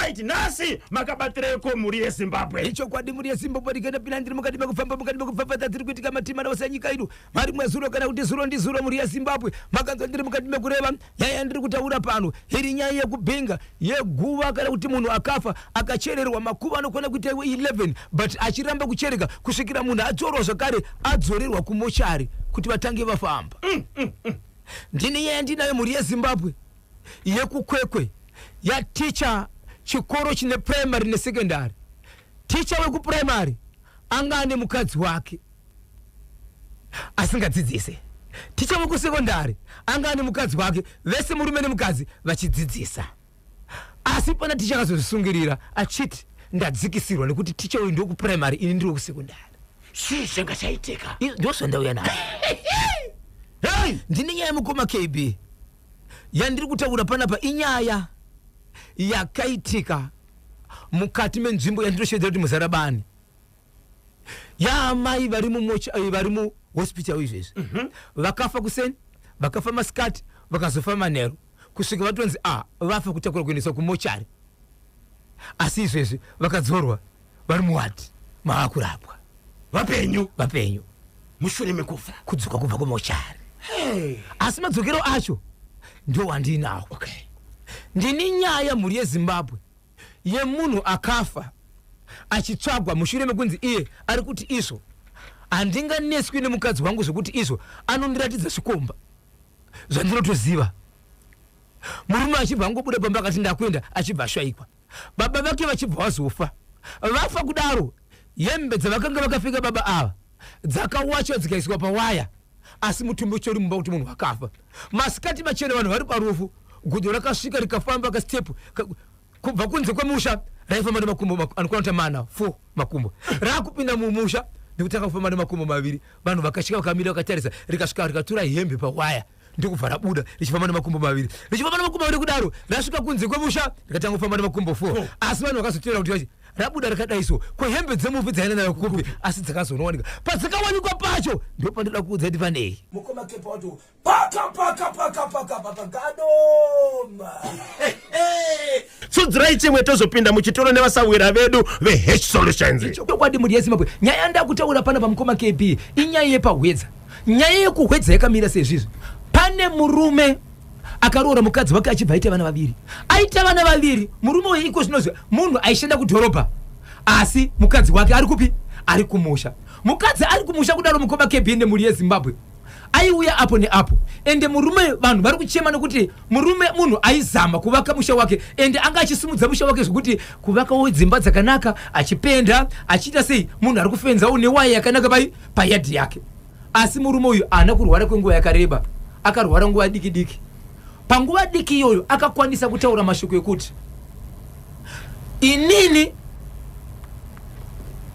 Right, nhasi makabatireko mhuri yeZimbabwe? Ichokwadi mhuri yeZimbabwe, ndikaenda pina ndiri mukati mekufamba, mukati mekupfapfadza dziri kuitika matima ose anyika ino. Marimwe zuro kana kuti zuro ndizuro mhuri yeZimbabwe, makanzwa ndiri mukati mekureva nyaya yandiri kutaura pano. Iri nyaya yekubhinga yeguva kana kuti munhu akafa akachererwa makuva anokwana kuita iwe 11 but achiramba kuchereka kusvikira munhu adzorwa zvakare adzorerwa kumochari kuti vatange vafamba. Ndini nyaya yandinayo mhuri yeZimbabwe yekuKwekwe yaticha chikoro chine primary nesekendari. Ticha wekuprimary anga ane mukadzi wake asingadzidzise. Ticha wekusekondari anga ane mukadzi wake, vese murume nemukadzi vachidzidzisa. Asi pana ticha akazozvisungirira achiti ndadzikisirwa nekuti ticha uyu ndewekuprimary ini ndiri wekusekondari. Chii changa chaitika? Ndozvandauya nazvo. Hey! Ndine nyaya mukoma KB yandiri kutaura panapa inyaya yakaitika mukati menzvimbo yandinoshevedzera kuti Muzarabani yaamai vari mumocha eh, vari muhospital izvezvi mm -hmm. Vakafa kuseni, vakafa masikati, vakazofa manheru kusvika vatonzi a ah, vafa kutakura kuendeswa kumochari, asi izvezvi vakadzorwa vari muwadi mava kurapwa. Vapenyu? Vapenyu. Mushure mekufa. Kudzoka kubva kumochari. Hey. Asi madzokero acho ndo wandinawo. Ndini nyaya mhuri yeZimbabwe yemunhu akafa achitsvagwa mushure mekunzi iye ari kuti izvo handinganeswi nemukadzi wangu zvekuti izvo anondiratidza zvikomba zvandinotoziva. Murume achibva angobuda pamba akati ndakuenda, achibva ashaikwa. Baba vake vachibva vazofa. Vafa kudaro, hembe dzavakanga vakapfeka baba ava dzakawachwa dzikaiswa pawaya, asi mutumbi uchitori mumba kuti munhu akafa. Masikati machena vanhu vari parufu, gudo rakasvika rikafamba kastepu kubva kunze kwemusha, raifamba nemakumbo anokwana kuita mana 4 makumbo, rakupinda mumusha nekutanga kufamba nemakumbo maviri. Vanhu vakasvika vakamira vakatarisa, rikasvika rikatura hembe pawaya ndokubva rabuda richifamba nemakumbo maviri, richifamba nemakumbo maviri kudaro rasvika kunze kwemusha rikatanga kufamba nemakumbo 4. Asi vanhu vakazotevera kuti vachi rabuda rakadai so, ko hembe dzemufi dzaenda nayo kupi? Asi dzakazonowanika. Padzikawanikwa pacho ndo pandoda kuudza kuti panei. Mukoma Kepa wato paka paka paka paka paka gadoma. Tsudzirai chimwe tozopinda muchitoro nevasahwira vedu veH Solutions. Chokwadi mhuri yeZimbabwe, nyaya yandakutaura pana pamukoma KB inyaya yepaHwedza. Nyaya yekuHwedza yakamira sezvizvi. Pane murume akaroora mukadzi wake achibva aita vana vaviri. Aita vana vaviri, murume uyu iko zvinozvi munhu aishanda kudhorobha, asi mukadzi wake ari kupi? Ari kumusha. Mukadzi ari kumusha kudaro mukoma KB nemhuri yeZimbabwe aiuya apo neapo, ende murume vanhu vari kuchema nekuti murume munhu aizama kuvaka musha wake, ende anga achisimudza musha wake zvekuti kuvakawo dzimba dzakanaka, achipenda, achiita sei, munhu ari kufenzawo newaya yakanaka pai payadhi yake. Asi murume uyu haana kurwara kwenguva yakareba, akarwara nguva diki diki. Panguva diki iyoyo akakwanisa kutaura mashoko ekuti inini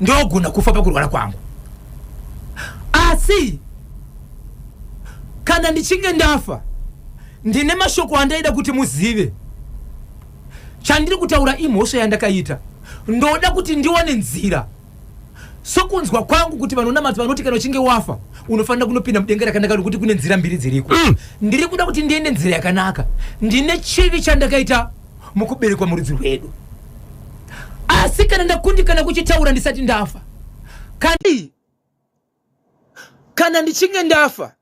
ndogona kufa pakurwara kwangu, asi kana ndichinge ndafa ndine mashoko andaida kuti muzive. Chandiri kutaura imhosva yandakaita, ndoda kuti ndiwane nzira sokunzwa kwangu kuti vanonamata vanoti kana uchinge wafa unofanira kunopinda mudenga rakanaka nokuti kune nzira mbiri dziriko. Ndiri kuda kuti ndiende nzira yakanaka. Ndine chivi chandakaita mukuberekwa murudzi rwedu, asi kana ndakundikana kuchitaura ndisati ndafa, kana ndichinge ndafa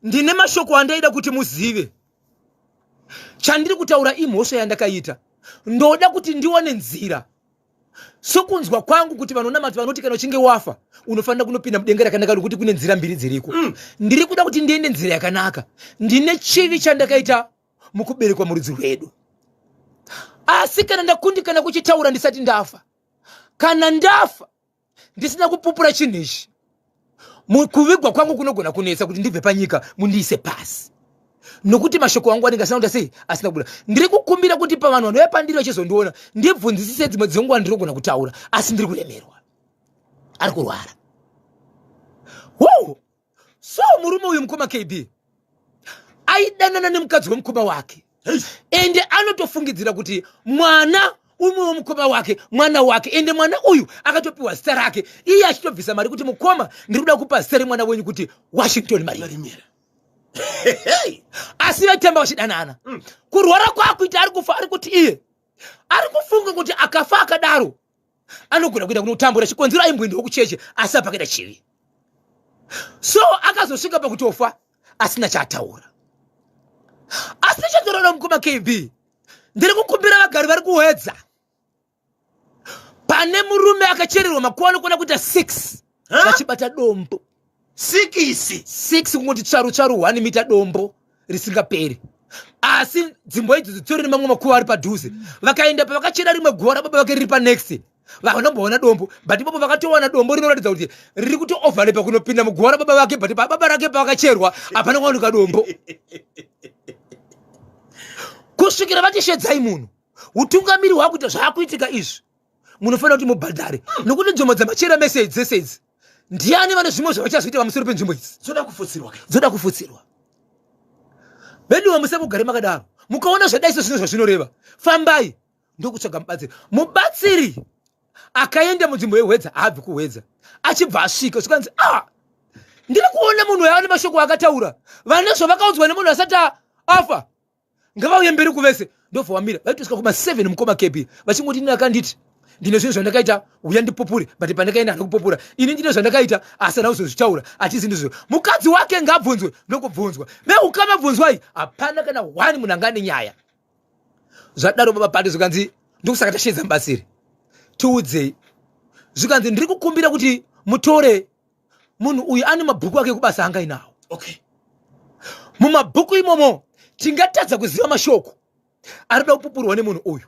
ndine mashoko andaida kuti muzive. Chandiri kutaura imhosva yandakaita, ndoda kuti ndiwane nzira sokunzwa kwangu kuti vanonamata vanoti kana uchinge wafa unofanira kunopinda mudenga rakanaka nokuti kune nzira mbiri dziriko. Ndiri kuda kuti ndiende nzira yakanaka. Ndine chivi chandakaita mukuberekwa murudzi rwedu, asi kana ndakundikana kuchitaura ndisati ndafa, kana ndafa ndisina kupupura chinhu ichi, kuvigwa kwangu kunogona kunetsa kuti ndibve panyika mundiise pasi, nokuti mashoko angu anenge asina kuita sei, asina kubuda. Ndiri kukumbira kuti pavanhu vanouya pandiri vachizondiona ndibvunzisise dzimwe dzenguva ndinogona kutaura, asi ndiri kuremerwa. Ari kurwara. Wow. So murume uyu mukoma KB aidanana nemukadzi wemukoma wake, ende anotofungidzira kuti mwana umwe wemukoma wake mwana wake, ende mwana uyu akatopiwa zita rake, iye achitobvisa mari kuti mukoma ndiri kuda kupa zita remwana wenyu kuti Washington Marimira. Asi vaitamba vachidanana. Kurwara kwakuita ari kufa, ari kuti iye Ari kufunga kuti akafa akadaro anogona kuenda kunotambura chikonzero aimboendawo kucheche asi apakaita chivi. So akazosvika pakutofa asina chaataura. Asi chandorora mukoma KB, ndiri kukumbira vagari vari kuhwedza pane murume akachererwa makuva anokwana kuita 6 vachibata dombo sikisi 6 kungoti tsvaru tsvaru 1 mita dombo risingaperi asi dzimbo idzo dzitori nemamwe makuva ari padhuze. Vakaenda pavakachera rimwe guva rababa vake riri panext, vanomboona dombo, but ipapo vakatowana dombo rinoratidza kuti riri kuto overlapa kunopinda muguva rababa vake, but pababa rake pavakacherwa hapana kuwanika dombo kusvikira vati shedzai munhu. Utungamiri hwakuita zvaakuitika izvi, munofanira kuti mubhadhare nokuti nzvimbo dzamachera mese dzese idzi ndiani vane zvimwe zvavachazoita pamusoro penzvimbo idzi dzoda kufutsirwa, dzoda kufutsirwa. Veduwe, musakugare makadaro. Mukaona zvadai sezvino zvazvinoreva, fambai ndokutsvaga mubatsiri. Mubatsiri akaenda munzvimbo yehwedza, haabvi kuhwedza, achibva asvika zvikanzi, a ah, ndiri kuona munhu uyo ane mashoko akataura, vane zvavakaudzwa nemunhu asati afa, ngavauye mberi kuvese. Ndobva wamira vaitosvika kuma 7 mukoma KB, vachingoti ini akanditi ndine zvinhu zvandakaita, uya ndipupure, but pandakaenda hana kupupura. Ini ndine zvandakaita asi hana kuzozvitaura, achisi ndizvo. Mukadzi wake ngabvunzwe, ndokubvunzwa veukama bvunzwai, hapana kana one munhu anga ane nyaya. Zvadaro baba pati zvikanzi ndokusaka tashedza mubatsiri, tiudzei. Zvikanzi ndiri kukumbira kuti mutore munhu uyu ane mabhuku ake ekubasa anga inawo. Okay. Mumabhuku imomo tingatadza kuziva mashoko arikuda kupupurwa nemunhu uyu,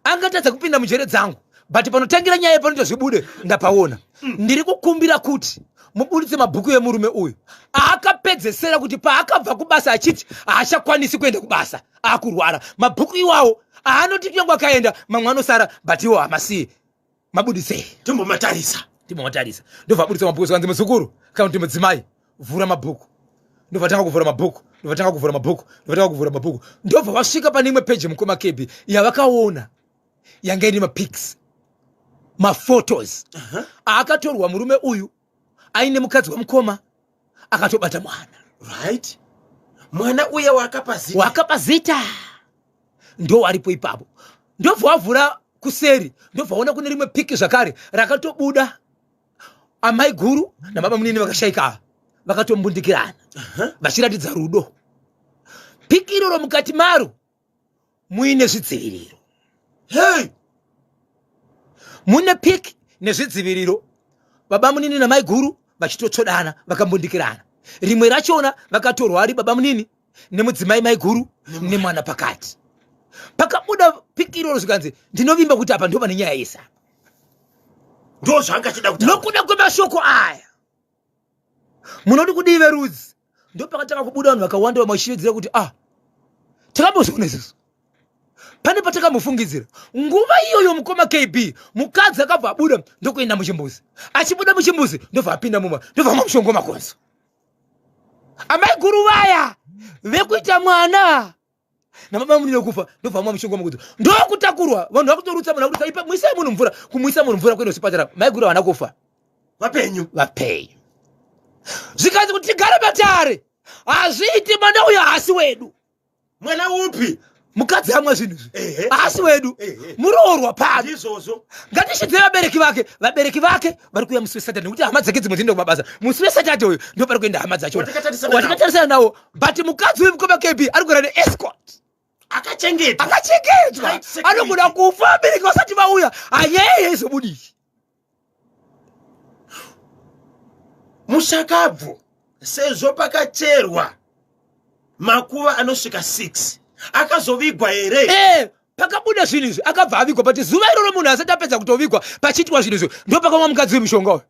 angatadza kupinda munjere dzangu, but panotangira nyaya panoita zvibude ndapaona. Ndiri kukumbira kuti mubuditse mabhuku emurume uyu aakapedzesera kuti paakabva kubasa achiti haachakwanisi kuenda kubasa akurwara, mabhuku iwawo aanoti kunyange akaenda mamwe anosara, but iwo hamasiye, mabuditsei timbomatarisa. Timbomatarisa. Ndobva abuditsa mabhuku, zvikanzi muzukuru kana kuti mudzimai vhura mabhuku. Ndobva tanga kuvhura mabhuku, ndobva tanga kuvhura mabhuku, ndobva tanga kuvhura mabhuku, ndobva vasvika pane imwe peji mukoma kebi yavakaona yanga ine mapics, maphotos aakatorwa murume uyu aine mukadzi wamukoma akatobata mwana. Right, mwana uya wakapa zita, wakapa zita ndo aripo ipapo. Ndobva wavhura kuseri, ndobva waona kune rimwe piki zvakare rakatobuda amai guru nababa munini vakashaika ava vakatombundikirana vachiratidza rudo. Piki iroro mukati maro muine zvidziviriro. Hey! Mune piki nezvidziviriro, baba munini namai guru vachitotsvodana vakambundikirana. Rimwe rachona vakatorwa ari baba munini nemudzimai mai guru nemwana pakati. Pakabuda piki iroro zvikanzi ndinovimba kuti apa ndo pane nyaya yese apa, ndo zvanga achida kutaura nokuda kwemashoko aya. Munoti kudii verudzi? Ndo pakatanga kubuda vanhu vakawanda vamwe vachishevedzera kuti ah, takambozviona isusu, pane patakambofungidzira nguva iyoyo. Mukoma KB, mukadzi akabva abuda ndokuenda muchimbuzi, achibuda muchimbuzi ndobva apinda mumba, ndobva mwa mushonga makonzo. Amai guru vaya vekuita mwana nababa munini wekufa ndobva mwa mushonga makonzo, ndokutakurwa. Vanhu vakutorutsa munhu akurutsa, ipa muisai munhu mvura, kumuisa munhu mvura kuenda kuchipatara. Mai guru havana kufa, vapenyu, vapenyu. Zvikanzi kuti tigare matare hazviiti, mwana uyo haasi wedu. Mwana upi? Mukadzi amwe zvinhu izvi haasi wedu, muroorwa pano. Ndizvozvo. Ngatishidzei vabereki vake. Vabereki vake vari kuuya musi weSaturday nekuti hama dzake dzimwe dzinoenda kumabasa musi weSaturday uyu, ndo pari kuenda hama dzacho Watakatarisana nawo. watakatarisana nawo. But mukadzi uyu mukoma KB ari kugara neescort. Akachengetwa, akachengetwa. Tight security. Anogona kufa vabereki vasati vauya, hanyaya izobudii? Mushakabvu, sezvo pakacherwa makuva anosvika 6, akazovigwa here? Pakabuda zvinhu izvi akabva avigwa, but zuva iroro munhu asati apedza kutovigwa, pachiitwa zvinhu izvi, ndo pakamwa mukadzi wemushonga uyu.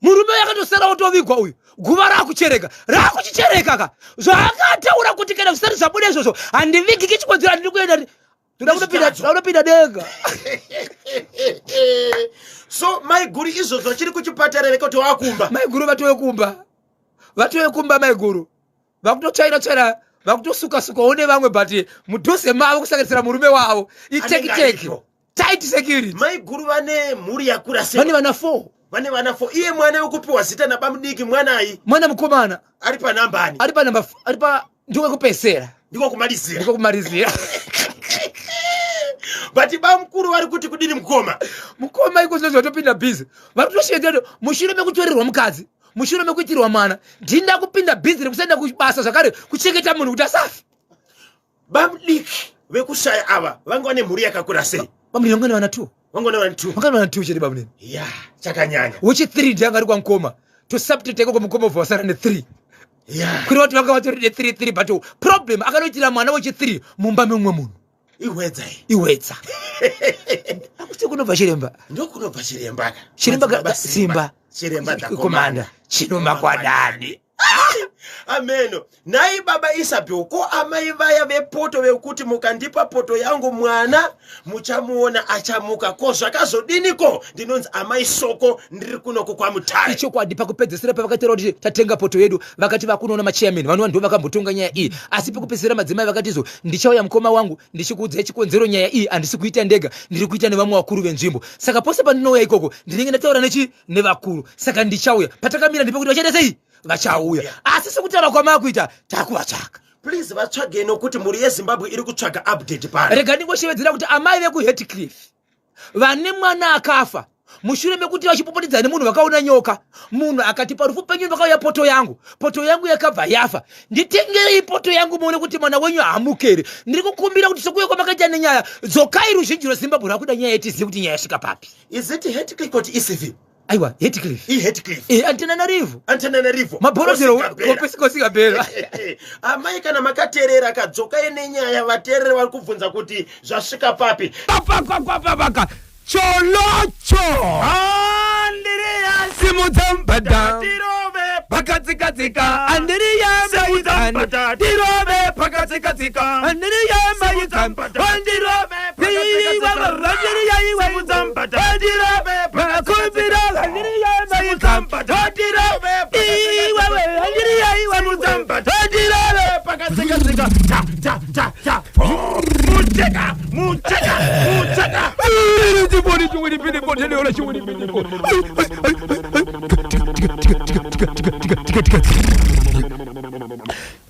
Murume uyu akatosara otovigwa uyu, guva raakuchereka, raakuchichereka ka. Zvaakataura kuti kana zvisati zvabuda izvozvo handivigiki, chikonzero handiri kuenda, toda kutopinda, toda kutopinda denga. So maiguru izvozvo vachiri kuchipatara here kuti wakumba? Maiguru vatove kumba, vatove kumba maiguru, vakutotsvaira tsvaira, vakutosuka sukawo nevamwe, but mudhuze mavo kusanganisira murume wavo itekiteki. Aripo. Tight security. Maiguru vane mhuri yakura sei? Vane vana 4. Vane vana 4. Iye mwana wekupiwa zita nabamudiki mwanai? Mwana mukomana. Ari panambani? Ari panamba, ari pa ndiko kupesera. Ndiko kumalizira. Ndiko kumalizira. But bamukuru vari kuti kudini mukoma? Mukoma iko zvino zvatopinda busy. Vari kutoshevedzera kuti mushure mekutorerwa mukadzi, mushure mekuitirwa mwana, ndinda kupinda busy rekusaenda kubasa zvakare kuchengeta munhu kuti asafe. Bamudiki vekushaya ava vanga vane mhuri yakakura sei? Bamudiki vanga vane vana 2. Vanga vane vana 2. Vanga vane vana 2 chete bamudiki. Yeah, chakanyanya. Wechi 3 ndiye anga ari kwamukoma. To substitute ikoko mukoma obva wasara ne 3. Yeah. Kureva kuti vanga vatori ne 3 3 but problem akanoitira mwana wechi 3 mumba memumwe munhu. Ihwedza iyi. Ihwedza. Akuti kunobva chiremba. Ndokunobva chiremba ka. Chiremba ka simba. Chiremba the commander. Chinomakwadani. Ameno. Nhai baba Isabel, ko amai vaya vepoto vekuti mukandipa poto yangu mwana muchamuona achamuka, ko zvakazodiniko? Ndinonzi amai Soko, ndiri kunoko kwaMutare. Ichokwadi, pakupedzisira pavakataura kuti tatenga poto yedu, vakati vakunoona machairman vanova ndivo vakambotonga nyaya iyi. Asi pekupedzisira madzimai vakati izvo, ndichauya mukoma wangu ndichikuudzai chikonzero nyaya iyi handisi kuita ndega, ndiri kuita nevamwe vakuru venzvimbo. Saka pose pandinouya ikoko ndinenge ndataura nechi nevakuru, saka ndichauya. Patakamira ndepekuti vachaita sei? Vachauya. Asi sekutaura kwamakuita takuvatsvaka. Please vatsvagei nokuti mhuri yeZimbabwe iri kutsvaga update pano. Rega ndingoshevedzera kuti amai vekuHatcliffe vane mwana akafa mushure mekuti vachipopotedzana nemunhu vakaona nyoka, munhu akati parufu penyu vakauya poto yangu, poto yangu yakabva yafa, nditengerei poto yangu muone kuti mwana wenyu haamukere. Ndiri kukumbira kuti sekuuya kwamakaita nenyaya, dzokai ruzhinji rweZimbabwe rwakuda nyaya yetizive kuti nyaya yasvika papi. Is it Hatcliffe or ECV? Aiwa, Hatcliffe. I Hatcliffe. Antananarivo. Antananarivo. Mabhorodhero kosikabhera. Amai kana makateerera kadzokai nenyaya, vateereri vari kubvunza kuti zvasvika papi. Papapapapaka. Cholocho. Andiriya simudza mbada. Tirove pakatsika-tsika. Andiriya simudza mbada. Tirove pakatsika-tsika. Andiriya maitsa. Andirove pakatsika-tsika. Andiriya iwe. Simudza mbada. Andirove pakatsika-tsika. Andiriya maitsa. Andirove iwe. Andiriya iwe. Simudza mbada. Andirove pakatsika-tsika. Ta ta ta ta. Mucheka mucheka mucheka.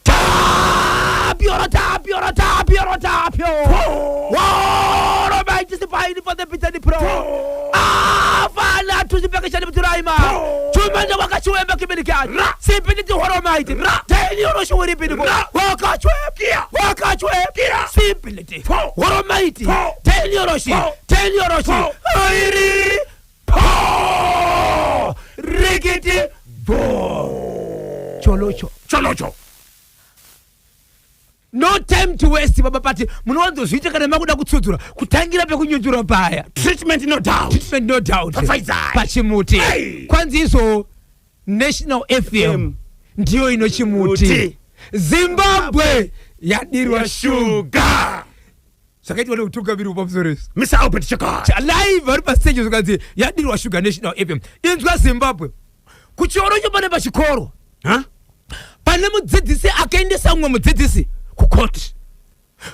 Tapio, tapio, tapio, tapio. Woro maitisipaini for the bitter pro. Afana tuzipekeshani muturaima. Chumanja wakachiwemba kibirikani. Sipini tihoro maiti. Teni yoro shuwiri pini. Wakachwe. Wakachwe. Sipini. Horo maiti. Teni yoro shi. Teni yoro shi. Airi. Po. Rikiti. Bo. Cholocho. Cholocho. No time to waste baba pati munowanzozviita kana makuda kutsudzura kutangira pekunyudzura paya. Treatment no doubt. Treatment no doubt. Pfaidzai. Pachimuti. Hey. Kwanzi izvo National FM ndiyo ino chimuti. Muti. Zimbabwe yadirwa Sugar. Zvakaitwa neutungamiri hwepamusoro izvi. Mr. Albert Chakar. Live vari pastage zvikanzi yadirwa sugar National FM. Inzwa Zimbabwe. Kuchikoro icho pane pachikoro. Huh? Pane mudzidzisi akaendesa umwe mudzidzisi kukoti.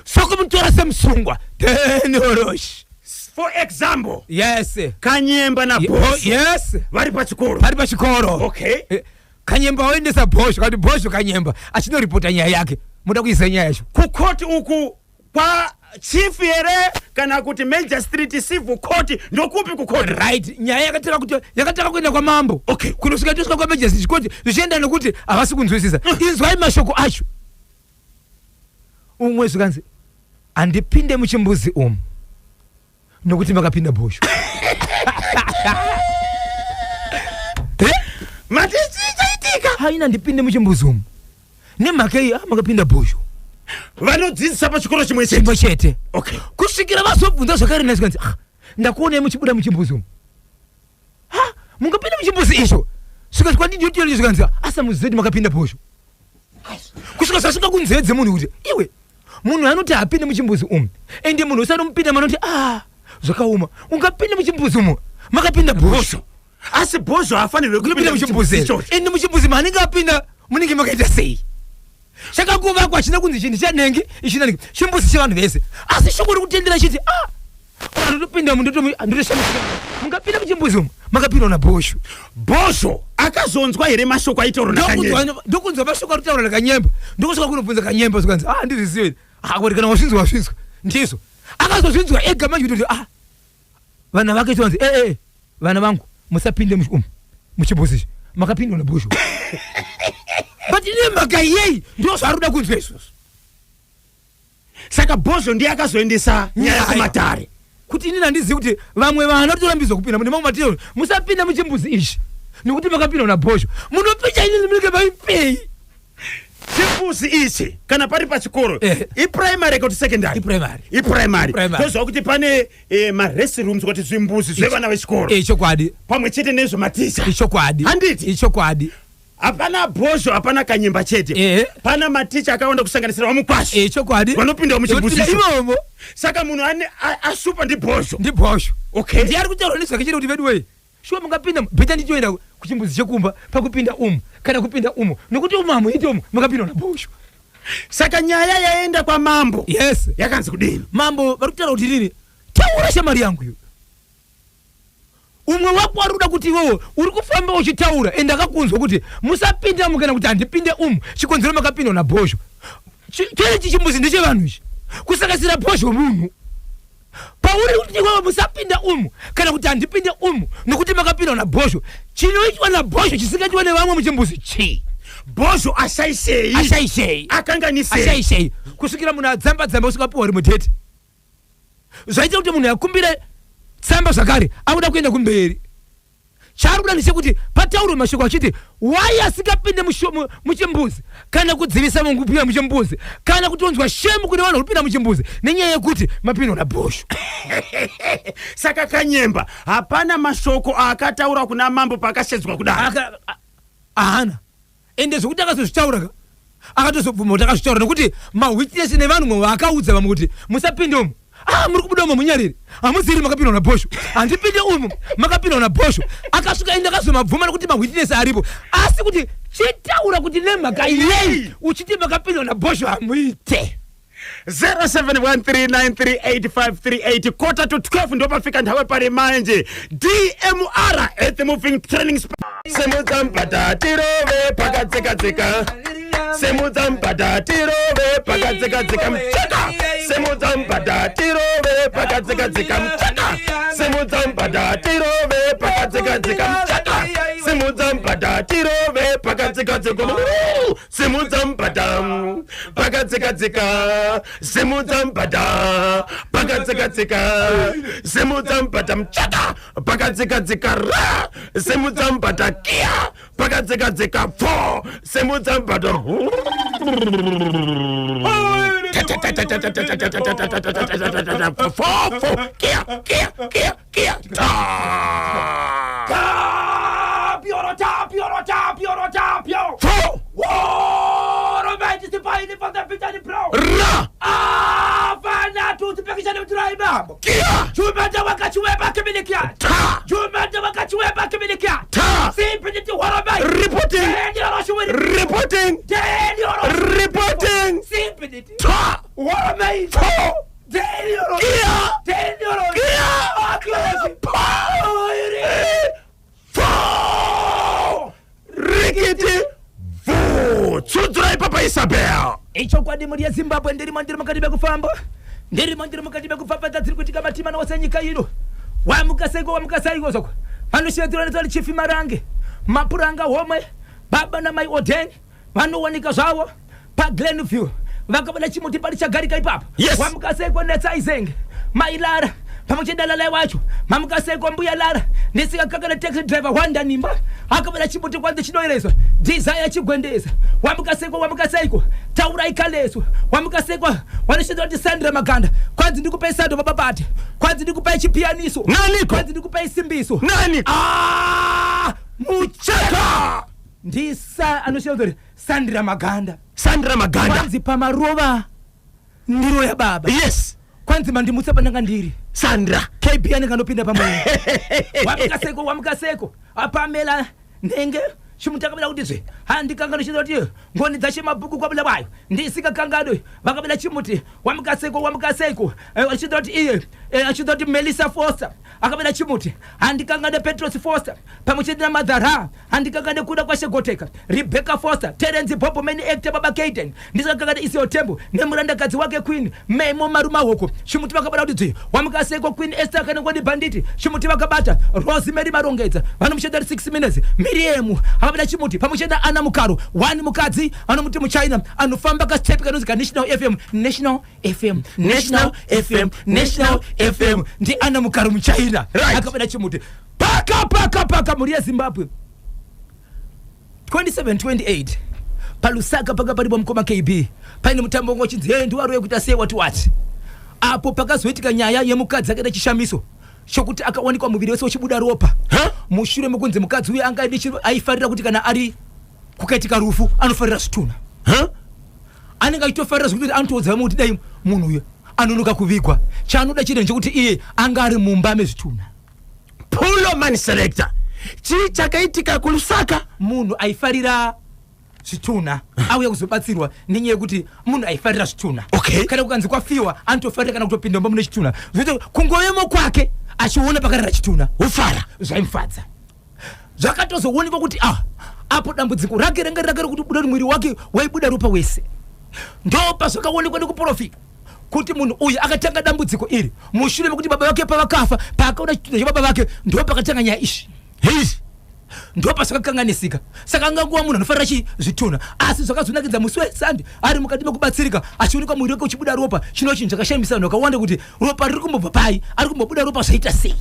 Sokumutora semusungwa. Tenorosh. For example. Yes. Kanyemba na Oh, Bosho. yes. Vari pachikoro. Vari pachikoro. Okay. Kanyemba waendesa Bosho, kati Bosho Kanyemba achinoripota nyaya yake. Muda kuisa nyaya yacho. Kukoti uku kwa chief here kana kuti Major Street Civil Court, ndokupi kukoti? Right, nyaya yakatanga kuti yakatanga kuenda kwa mambo. Okay. Kunosvika tosvika kwa Major Street Court zvichienda nokuti havasi kunzwisisa. Inzwai mashoko acho. Umwe zvikanzi handipinde muchimbuzi umu nokuti makapinda Bosho. Mati chaitika? Haina ndipinde muchimbuzi umu. Nemhaka iyi makapinda Bosho. Vanodzidzisa pachikoro chimwe chete. Chimwe chete. Okay. Kusvikira vazobvunza zvakare nhasi kanzi, ah, ndakuonai muchibuda muchimbuzi umu. Ha, mungapinda muchimbuzi icho. Svika kwandidi yotiyo zvikanzi, asa muzedi makapinda Bosho. Kusvika zvasvika kunzeve dzemunhu kuti iwe munhu anoti hapinde muchimbuzi umu. Ende munhu usati umupinda manoti ah zvakaoma. Ungapinda muchimbuzi umu makapinda Bosho. Asi Bosho haafanirwe kupinda muchimbuzi. ichocho. Ende muchimbuzi maanenge apinda munenge makaita sei? Chakakuvakwa hachina kunzi chinhu chanenge ichi nanenge chimbuzi chevanhu vese. Asi shoko rikutendera chiti ah vanhu topinda mu ndotoshamisika. Mungapinda muchimbuzi umu makapindwa naBosho. Bosho akazonzwa here mashoko aitaurwa naKanyemba? Ndokunzwa mashoko arikutaurwa naKanyemba. Ndokusvika kunobvunza Kanyemba zvikanzi ah ndizvizive. Ah kuti kana wazvinzwa wazvinzwa. Ndizvo. Akazozvinzwa ega manje kuti ah, vana vake chonzi eh eh, vana vangu musapinde umu muchimbuzi ichi, makapindwa nebhozho. But nemhaka yei? Ndo zvaari kuda kunzwa izvozvo. Saka Bhozho ndiye akazoendesa nyaya kumatare. Kuti inini handizivi kuti vamwe vana torambidzwa kupinda mune mamwe matiro, musapinda muchimbuzi ichi nekuti makapindwa nabhozho, munopinda inini munenge maipei? Chimbuzi ichi kana pari pachikoro, iprimary kuti secondary? Iprimary. Iprimary. Toziva kuti pane marest rooms, kuti zvimbuzi zvevana vechikoro. Ichokwadi. Pamwe chete nezvematicha. Ichokwadi. Handiti? Ichokwadi. Hapana Bhozho, hapana Kanyemba chete. Pana maticha akawanda, kusanganisira vaMukwasha. Chokwadi. Vanopindawo muchimbuzi icho. Imomo. Saka munhu ane asupa ndiBhozho. Ndibhozho. Ndiye ari kutaura nezvake chete kuti vedu wee, shuwa mungapinda bheta, ndichoenda kuchimbuzi chekumba pakupinda umu kana kupinda umu, nekuti umu hamuiti, umu makapindwa nabhozho. Saka nyaya yaenda kwamambo. Yes. Yakanzi kudini? Mambo vari kutaura kuti rini, taura shamari yangu iwe, umwe wako ari kuda kuti iwewo uri kufamba uchitaura, ende akakunzwa kuti musapinda umu kana kuti handipinde umu, chikonzero makapindwa nabhozho. Chene chichimbuzi ndechevanhu ichi, kusanganisira bhozho munhu. Pauri kuti iwewe musapinda umu kana kuti handipinde umu nokuti makapindwa nabhozho, chinoitwa nabhozho chisingaitwa nevamwe muchimbuzi chii? Bhozho ashaishei? Ashaishei? Akanganisei? Ashaishei kusvikira munhu adzamba dzamba kusvika apiwa rimwe date? Zvaita kuti munhu akumbire tsamba zvakare, akuda kuenda kumberi. Chaari kuda ndechekuti pataurwe mashoko achiti wai asingapinde muchimbuzi kana kudzivisa munhu kupinda muchimbuzi, kana kutonzwa shemu kune vanhu vari kupinda muchimbuzi nenyaya yekuti mapindwa nabhosho. Saka Kanyemba hapana mashoko aakataura kuna mambo paakashedzwa kudaro? Haana. Ende zvekuti akazozvitaura ka, akatozobvuma kuti akazvitaura, nekuti mawitness nevanhu mwe vaakaudza vamwe kuti musapinde umu, ah, muri kubuda umu, munyariri hamuziri, makapindwa nabhosho, handipinde umu, makapindwa nabhosho. Akasvika, ende akazomabvuma nekuti mawitness aripo. Asi kuti chitaura kuti nemhaka yei uchiti makapindwa nabhosho hamuite? 0713938538. Quarter to 12 ndopafika nthawi pali manje. DMR Earth Moving Training. Simudza mbada tirove pakadzikadzika, simudza mbada tirove pakadzikadzika, mchaka. Simudza mbada tirove pakadzikadzika, mchaka. Simudza mbada tirove pakadzikadzika, mchaka. Simudza mbada tirove pakadzikadzika, simudza mbada pakadzikadzika, simudza mbada pakadzikadzika, simudza mbada, mchaka, pakadzikadzika, ra, simudza mbada, kia, pakadzikadzika, pfo, simudza mbada. Fo, fo, kia, kia, kia, kia, ta. Tapio, tapio, tapio, tapio. Fo. Woro maiti sipaini fanda pitani bro. Ra. Afana tutipekishane mturai bambo. Kia. Jumanda wakachiweba kimilikia. Ta. Jumanda wakachiweba kimilikia. Ta. Simpiniti woro mai. Reporting. Deni oro shuwiri. Reporting. Deni oro. Reporting. Simpiniti. Ta. Woro mai. Fo. Deni oro. Kia. Deni oro. Kia. Aklosi. Pa. Fo. Rikiti. Vu. Tsudzura ipapa, Isabel. Ichokwadi, mhuri yeZimbabwe, ndirimo, ndiri mukati mekufamba, ndirimo, ndiri mukati mekupfapfadza dziri kuitika matimana ose enyika ino. Wamukaseiko, wamukaseiko zoko vanoshevedzerwa nezvari Chief Marange Mapuranga Homwe, baba namai Oden vanowanika zvavo paGlenview, vakabata chimuti pari chagarika ipapo. Wamukaseiko Netsaizenge, Mai Lara pamwe chete naLalai wacho. Mamukaseiko Mbuya Lara ndisikakakana taxi driver Wanda Nimba akabata chimuti kwanzi chinoerezwa Desire Chigwendeza. Wamukaseiko, wamukaseiko Taurai Kaleso. Wamukaseiko vanoshandira kuti Sandra Maganda, kwanzi ndikupai sando bababate, kwanzi ndikupai chipiyaniso. Naniko? Kwanzi ndikupai simbiso. Nani? Ah, Mucheka. Ndisa anoshandira kuti Sandra Maganda. Sandra Maganda. Kwanzi pamarova ndiro yababa. Kwanzi mandimutsa pandanga ndiri. Sandra. KB anenge anopinda pamwe. Wamukaseko, wamukaseko apamela nhenge. Chimuti akabida kuti zve handikanganwe chinoda kuti ngoni dzashe mabhuku kwaBulawayo ndisingakanganwe vakabida chimuti wamukaseiko wamukaseiko eh, achida kuti iye eh, achida kuti Melissa Foster akabida chimuti handikanganwe Petros Foster pamwe chete naMother Ra handikangane kuda kwaShegoteka Rebecca Foster Terence Bobo main actor Baba Kaden ndisingakanganwe Isio Tembo nemurandakadzi wake Queen Memo Marumahoko chimuti vakabada kuti dzvi wamukaseiko Queen Esther akanengwa nebhanditi chimuti vakabata Rosemary Marongedza vanomushanda 6 minutes Miriam akabata chimuti pamwe chete naAnna Mukaro one mukadzi anomuti muchina anofamba kastep kanonzi kaNational FM National FM National FM National FM ndiAnna Mukaro muchina akabata chimuti paka paka paka mhuri yeZimbabwe 27 28 paLusaka panga paripo mukoma KB paine mutambo wanga uchinzi hey, ndiwaro yekuita sei wati wati apo pakazoitika nyaya yemukadzi akaita chishamiso chokuti akawanikwa muviri wese uchibuda ropa mushure mekunzi mukadzi uyu anga aifarira kuti kana ari kukaitika rufu anofarira zvitunha anenge achitofarira zvekuti anotoudza vamwe kuti dai munhu uyu anonoka kuvigwa chaanoda chete ndechekuti iye anga ari mumba mezvitunha. Pulo man selector chii chakaitika kuLusaka? Munhu aifarira zvitunha auya kuzobatsirwa nenyaya yekuti munhu aifarira zvitunha kana kukanzi kwafiwa anotofarira kana kutopinda mumba mune chitunha zvekuti kungovemo kwake achiona pakarara chitunha ufara zvaimufadza zvakatozoonekwa kuti ah apo dambudziko rake ranga rake rekuti buda mwiri wake waibuda ropa wese ndopazvakaonekwa nekuprofita kuti munhu uyu akatanga dambudziko iri mushure mekuti baba vake pavakafa paakaona chitunha chababa vake ndo pakatanga nyaya ishi Hei ndopazvakakanganisika saka anganguva munhu anofarira chi zvitunha asi zvakazonakidza musi wesande ari mukati mekubatsirika achionekwa muviri wake uchibuda ropa chinova chinhu chakashamisa vanhu vakawanda kuti ropa riri kumbobva pai ari kumbobuda ropa zvaita sei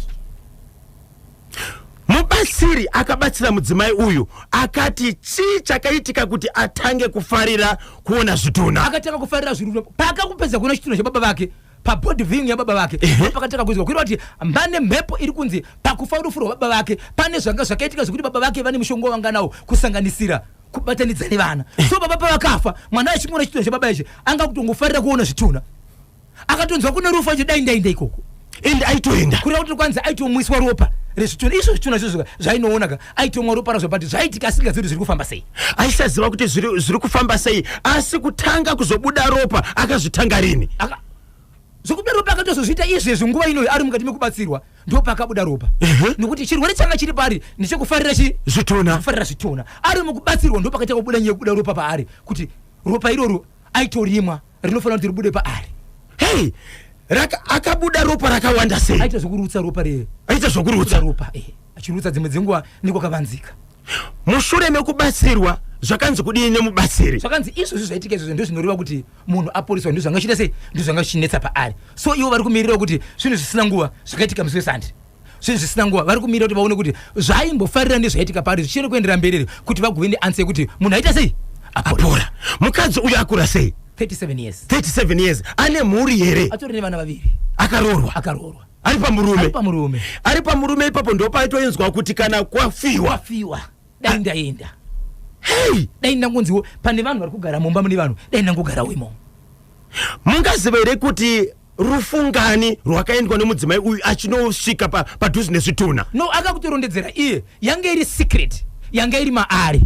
Mubatsiri akabatsira mudzimai uyu akati chii chakaitika kuti atange kufarira kuona zvitunha? Akatanga kufarira zvitunha paakakupedza kuona chitunha chababa vake pabody viewing yababa vake pakatanga kuizwa kuita kuti mbane mhepo iri kunzi pakufa rufu rwababa vake pane zvanga zvakaitika zvekuti baba vake vane mushonga wavanga nawo kusanganisira kubatanidza nevana so baba pavakafa mwana achingoona chitunha chababa ichi anga kutongofarira kuona zvitunha akatonzwa kune rufu acho dai ndaenda ikoko ende aitoenda kureva kuti kwanzi aitomwiswa ropa rezvitunha izvo zvitunha izvozvo zvainoona ka aitomwa ropa razvo but zvaitika asingazivi kuti zviri kufamba sei aisaziva kuti zviri kufamba sei asi kutanga kuzobuda ropa akazvitanga rini Zvekubuda ropa akatozozviita izvezvi nguva inoyi ari mukati mekubatsirwa ndopakabuda ropa nekuti chirwere changa chiri paari ndechekufarira chi zvitunha kufarira zvitunha ari mukubatsirwa ndopakatanga kubuda nyaya yekubuda ropa paari kuti ropa iroro aitorimwa rinofanira kuti ribude paari hei akabuda ropa rakawanda sei aita zvekurutsa ropa ree aita zvekurutsa ropa eh, achirutsa dzimwe dzenguva nekwakavanzika mushure mekubatsirwa zvakanzi kudii nemubatsiri zvakanzi izvozvi zvaitika izvozvo ndozvinoreva kuti munhu aporeswa ndozvanga chiita sei ndozvanga zvichinetsa paari so ivo vari kumirira kuti zvinhu zvisina nguva zvakaitika musi wesande zvinhu zvisina nguva vari kumirira kuti vaone kuti zvaimbofarira nezvaitika paari zvichiri kuendera mberi here kuti vagove neansa yekuti munhu aita sei apora mukadzi uyu akura sei 37 years 37 years ane mhuri here atori nevana vaviri akaroorwa akaroorwa ari pamurume ari pamurume ari pamurume ipapo ndopaitoinzwa kuti kana kwafiwa kwafiwa dai ndaenda hei dai ndangonziwo pane vanhu vari kugara mumba mune vanhu dai ndangogarawo imomo mungaziva here kuti rufungani rwakaendwa nemudzimai uyu achinosvika padhuze nezvitunha no akakutorondedzera iye yange iri secret yanga iri maari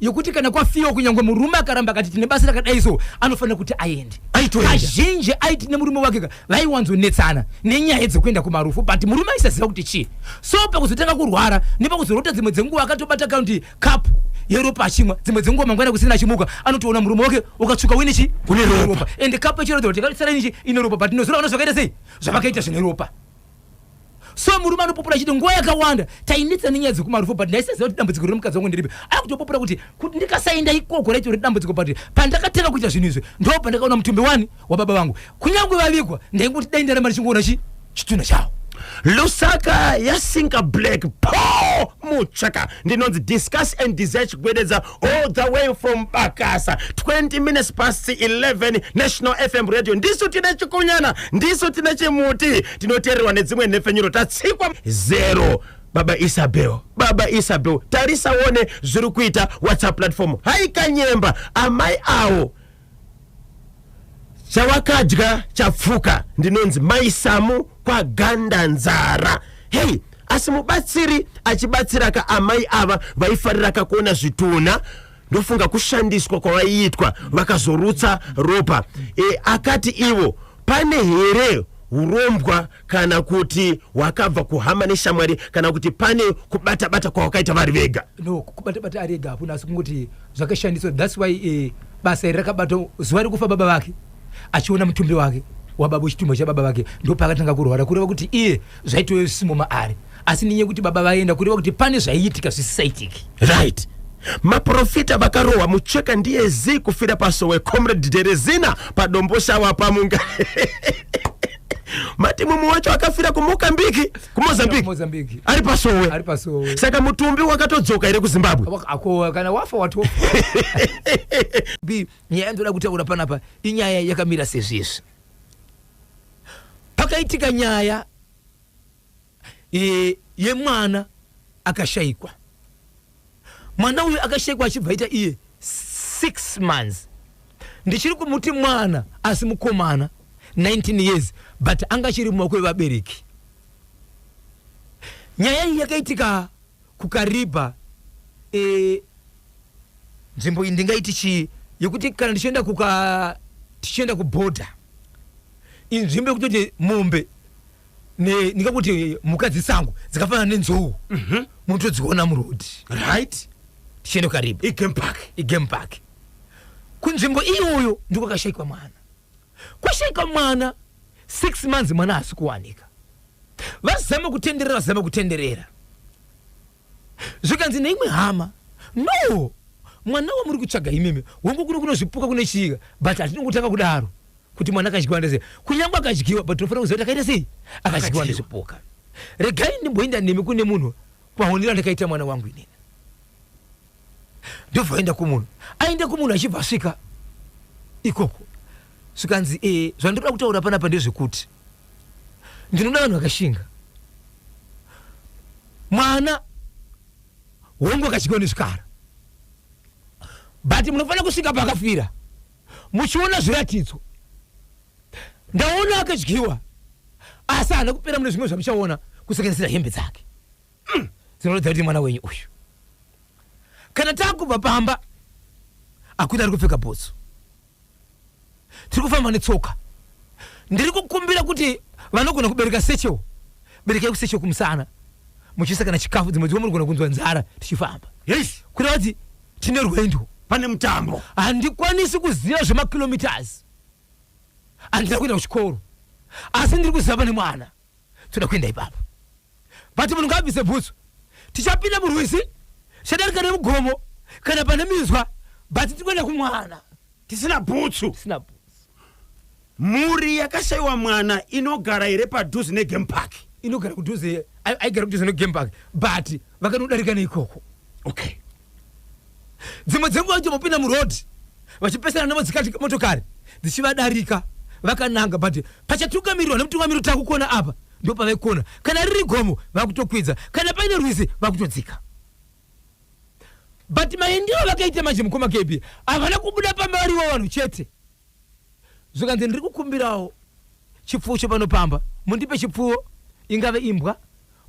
yekuti kana kwafiwa kunyange murume akaramba akati tine basa rakadai so anofanira kuti aende kazhinji aiti nemurume wake ka vaiwanzonetsana nenyaya dzekuenda kumarufu but murume aisaziva kuti chii so pakuzotanga kurwara nepakuzorota dzimwe dzenguva akatobata kaunti kapu yeropa achimwa dzimwe dzenguva mangwana kusina achimuka anotoona murume wake ukatsvuka uine chi une ropa and kapu yechirodzo kuti yakasara ine chi ine ropa but nozora vana zvakaita sei zvavakaita zvine ropa so murume anopopora achiti nguva yakawanda tainetsa nenyaya dzekumarufu but ndaisaziva kuti dambudziko remukadzi wangu ndiripi akutopopora kuti kuti ndikasaenda ikoko raitori dambudziko but pandakatanga kuita zvinhu izvi ndo pandakaona mutumbi wani wababa vangu kunyange vavigwa ndaingoti dai ndaramba ndichingoona chi chitunha chavo Lusaka yasinka black po muchaka ndinonzi discuss and desire chigwededza all the way from Bakasa 20 minutes past 11 National FM radio ndisu tine chikunyana ndisu tine chimuti tinoteererwa nedzimwe nhepfenyuro tatsikwa zero baba Isabel baba Isabel tarisa one zviri kuita WhatsApp platform haikanyemba amai awo Chawakadya chapfuka ndinonzi mai Samu kwaGandanzara. Hey, Asi mubatsiri achibatsiraka amai ava vaifariraka kuona zvitunha, ndofunga kushandiswa kwavaiitwa vakazorutsa ropa. Akati ivo pane here urombwa kana kuti hwakabva kuhama neshamwari kana kuti pane kubata-bata kwawakaita vari vega? No, kubata-bata ari ega hakuna, asi kungoti zvakashandiswa. That's why basa iri rakabata zuva rekufa baba vake, achiona mutumbi wake wababa, chitumbu chababa vake, ndopaakatanga kurwara. Kureva kuti iye zvaitove zvisimo maari, asi nenyaya yekuti baba vaenda, kureva kuti pane zvaiitika zvisisaitiki. Right, maprofita vakarohwa mucheka ndiye zi kufira pasowe. Comrade Derezina paDomboshawa pamunga mati mumwe wacho akafira kuMokambiki, kuMozambique. Mozambique. Ari pasowe. Ari pasowe. Saka mutumbi wakatodzoka here kuZimbabwe? Ako kana wafa watofa. B nyaya yandoda kutaura panapa inyaya yakamira sezvizvi. Pakaitika nyaya yemwana akashayikwa. Mwana uyu akashayikwa achibva aita iye 6 months. Ndichiri kumuti mwana, asi mukomana, 19 years, but anga achiri mumaoko evabereki. Nyaya iyi yakaitika kuKaribha, nzvimbo iyi ndingaiti chii, yekuti kana ndichienda kuka tichienda kubhodha, inzvimbo yekutoti mombe ndingakuti mhuka dzesango dzakafanana nenzou munotodziona murodhi. Tichienda kuKaribha. Igame park. Igame park. Kunzvimbo iyoyo ndiko kwakashayikwa mwana. Kwashayikwa mwana 6 months, mwana haasi kuwanika. Vazama kutenderera, vazama kutenderera, zvikanzi neimwe hama, "No, mwana wamuri kutsvaga imimi, wangu kuno kunozvipuka kune chiika, but hatinongotanga kudaro kuti mwana akadyiwa ndese. Kunyange akadyiwa, but tinofanira kuziva kuti akaita sei akadyiwa Akadyiwa. nezvipuka. Regai ndimboenda nemi kune munhu kwaonera ndakaita mwana wangu inini." Ndobva aenda kumunhu, aenda kumunhu, achibva asvika ikoko, zvikanzi, "Zvandoda kutaura panapa ndezvekuti ndinoda vanhu vakashinga. Mwana hongu akadyiwa nezvikara, but munofanira kusvika pakafira muchiona zviratidzo. Ndaona akadyiwa, asi haana kupera mune zvimwe zvamuchaona, kusanganisira hembe dzake dzinoratidza kuti mwana wenyu uyu. Kana takubva pamba, akuti ari kupfeka bhutsu, tiri kufamba netsoka. Ndiri kukumbira kuti vanogona kubereka satchel, berekai kusatchel kumusana, muchiisa kana chikafu. Dzimwe dzimwe munogona kunzwa nzara tichifamba." Kureva kuti tine rwendo. Pane mutambo. "Handikwanisi kuziva zvemakilometers, handina kuenda kuchikoro, asi ndiri kuziva pane mwana. Toda kuenda ipapo, but munhu ngaabvise bhutsu. Tichapinda murwizi, tichadarika nemugomo kana pane minzwa, but tiri kuenda kumwana." Tisina bhutsu. Tisina bhutsu. Mhuri yakashayiwa mwana inogara here padhuze negame park? Inogara kudhuze, aigara kudhuze negame park, but vakanodarika neikoko. Dzimwe dzenguva vachimopinda murodhi vachipesana nemodzikati, motokari dzichivadarika vakananga, but pachatungamirirwa nemutungamiri, takukona apa, ndo pavaikona. Kana riri gomo vakutokwidza, kana paine rwizi vakutodzika. But maendero vakaita manje, mukoma KB, havana kubuda pamba varivo vanhu chete. Zvikanzi, "Ndiri kukumbirawo chipfuwo chepanopamba, mundipe chipfuwo, ingave imbwa,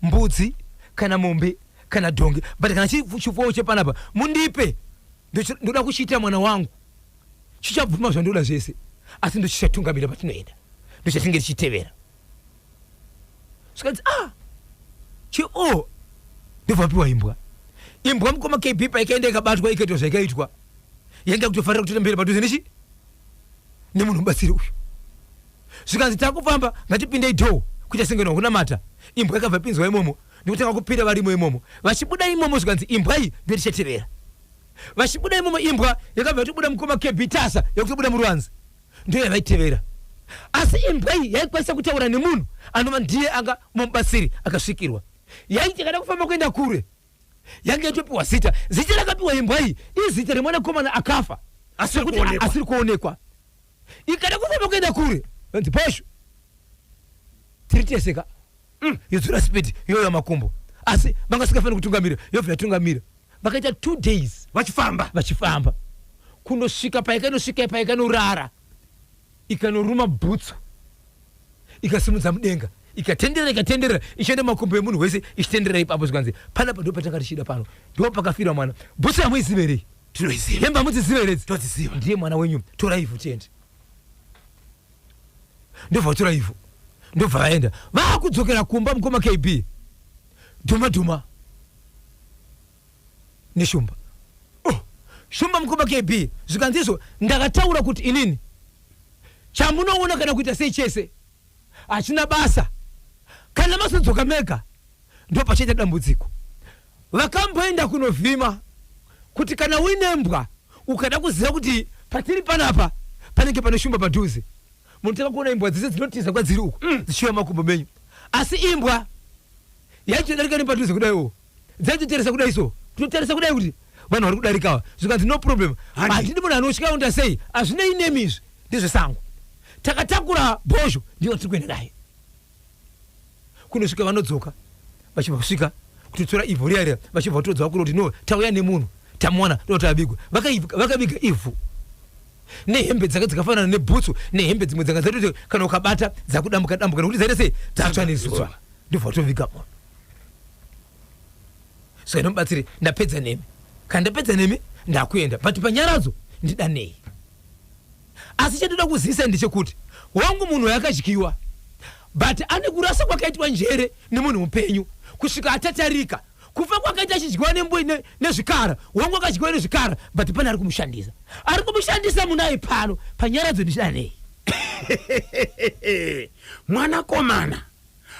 mbudzi kana mombe kana dhongi, but kana chipfuwo chepanapa mundipe. Ndoda kuchiita mwana wangu, chichabvuma zvandoda zvese, asi ndochichatungamira patinoenda, ndochatinge tichitevera." Zvikanzi, "Ah, chio." Ndobva vapiwa imbwa. Imbwa, mukoma KB, paikaenda ikabatwa, ikaitwa zvaikaitwa, yaenda kutofarira kutoita mberi padhuze nechi nemunhu mubatsiri uyu. Zvikanzi, "Takufamba, ngatipindei dhoo kuita senge kunamata." Imbwa ikabva pinzwa imomo, ndikutanga kupinda varimo imomo. Vachibuda imomo, zvikanzi, "Imbwa iyi ndiyo tichatevera." Vachibuda imomo, imbwa yakabva yatobuda, mukoma KB, tasa yakutobuda muruvanze, ndiyo yavaitevera. Asi imbwa iyi yaikwanisa kutaura nemunhu anova ndiye anga mubatsiri akasvikirwa. Yaiti kana kufamba kuenda kure, yange yatopiwa zita. Zita rakapiwa imbwa iyi izita remwanakomana akafa Asiri kuti kuonekwa. Asiri kuonekwa. Ikada kufamba kuenda kure, vanzi, "Posho, tiri teseka." Yodzora speed, yoya makumbo, asi vanga singafaniri kutungamira, yobva yatungamira. Vakaita 2 days vachifamba. Vachifamba kunosvika paikanosvika, paikanorara, ikanoruma bhutsu, ikasimudza mudenga. Ikatenderera, ikatenderera, ichienda makumbo emunhu wese, ichitenderera ipapo. Zvikanzi panapa ndo patanga tichida, pano ndo pakafira mwana. Bhutsu hamuizive here? Tinoiziva. Hembe hamudzizive here idzi? Todziziva. Ndiye mwana wenyu, torai ivhu tiende. Ndobva vatora ivhu, ndobva vaenda. Vakudzokera kumba, mukoma KB, dhuma dhuma neshumba. Oh, shumba, mukoma KB. Zvikanzi izvo ndakataura kuti inini chamunoona kana kuita sei chese hachina basa, kana mazodzoka mega ndo pachaita dambudziko. Vakamboenda kunovhima kuti kana uine mbwa ukada kuziva kuti patiri panapa panenge pane shumba padhuze, munotanga kuona imbwa dzese dzinotiza kwadziri uku dzichiuya makumbo menyu. Asi imbwa yaitodarika nepadhuze kudaiwo, dzaitotarisa kudai, so kutotarisa kudai kuti vanhu vari kudarikawa. Zvikanzi no problem. Handi. Handidi munhu anotya unda sei, hazvinei nemi, izvi ndezvesango. Takatakura bhozho, ndiyo tiri kuenda naye kunosvika. Vanodzoka vachibva kusvika kutotora ivhu riya riya, vachibva vatodza vakuru kuti no, tauya nemunhu, tamuwana, toda kuti avigwe. Vakaviga ivhu nehembe dzake dzakafanana nebhutsu, nehembe dzimwe dzanga dzatoti kana ukabata dzakudambuka dambuka nekuti dzaita sei, dzatsva nezuva. Ndobva vatoviga munhu. So inomubatsiri, ndapedza nemi. Kana ndapedza nemi, ndakuenda, but panyaradzo ndidanei. Asi chandoda kuzivisa ndechekuti wangu munhu yakadyiwa, but ane kurasa kwakaitwa njere nemunhu mupenyu kusvika atatarika kufa kwakaita achidyiwa nezvikara. Wangu akadyiwa nezvikara, but pane ari kumushandisa, ari kumushandisa munai pano panyaradzo ndichidanei. Mwanakomana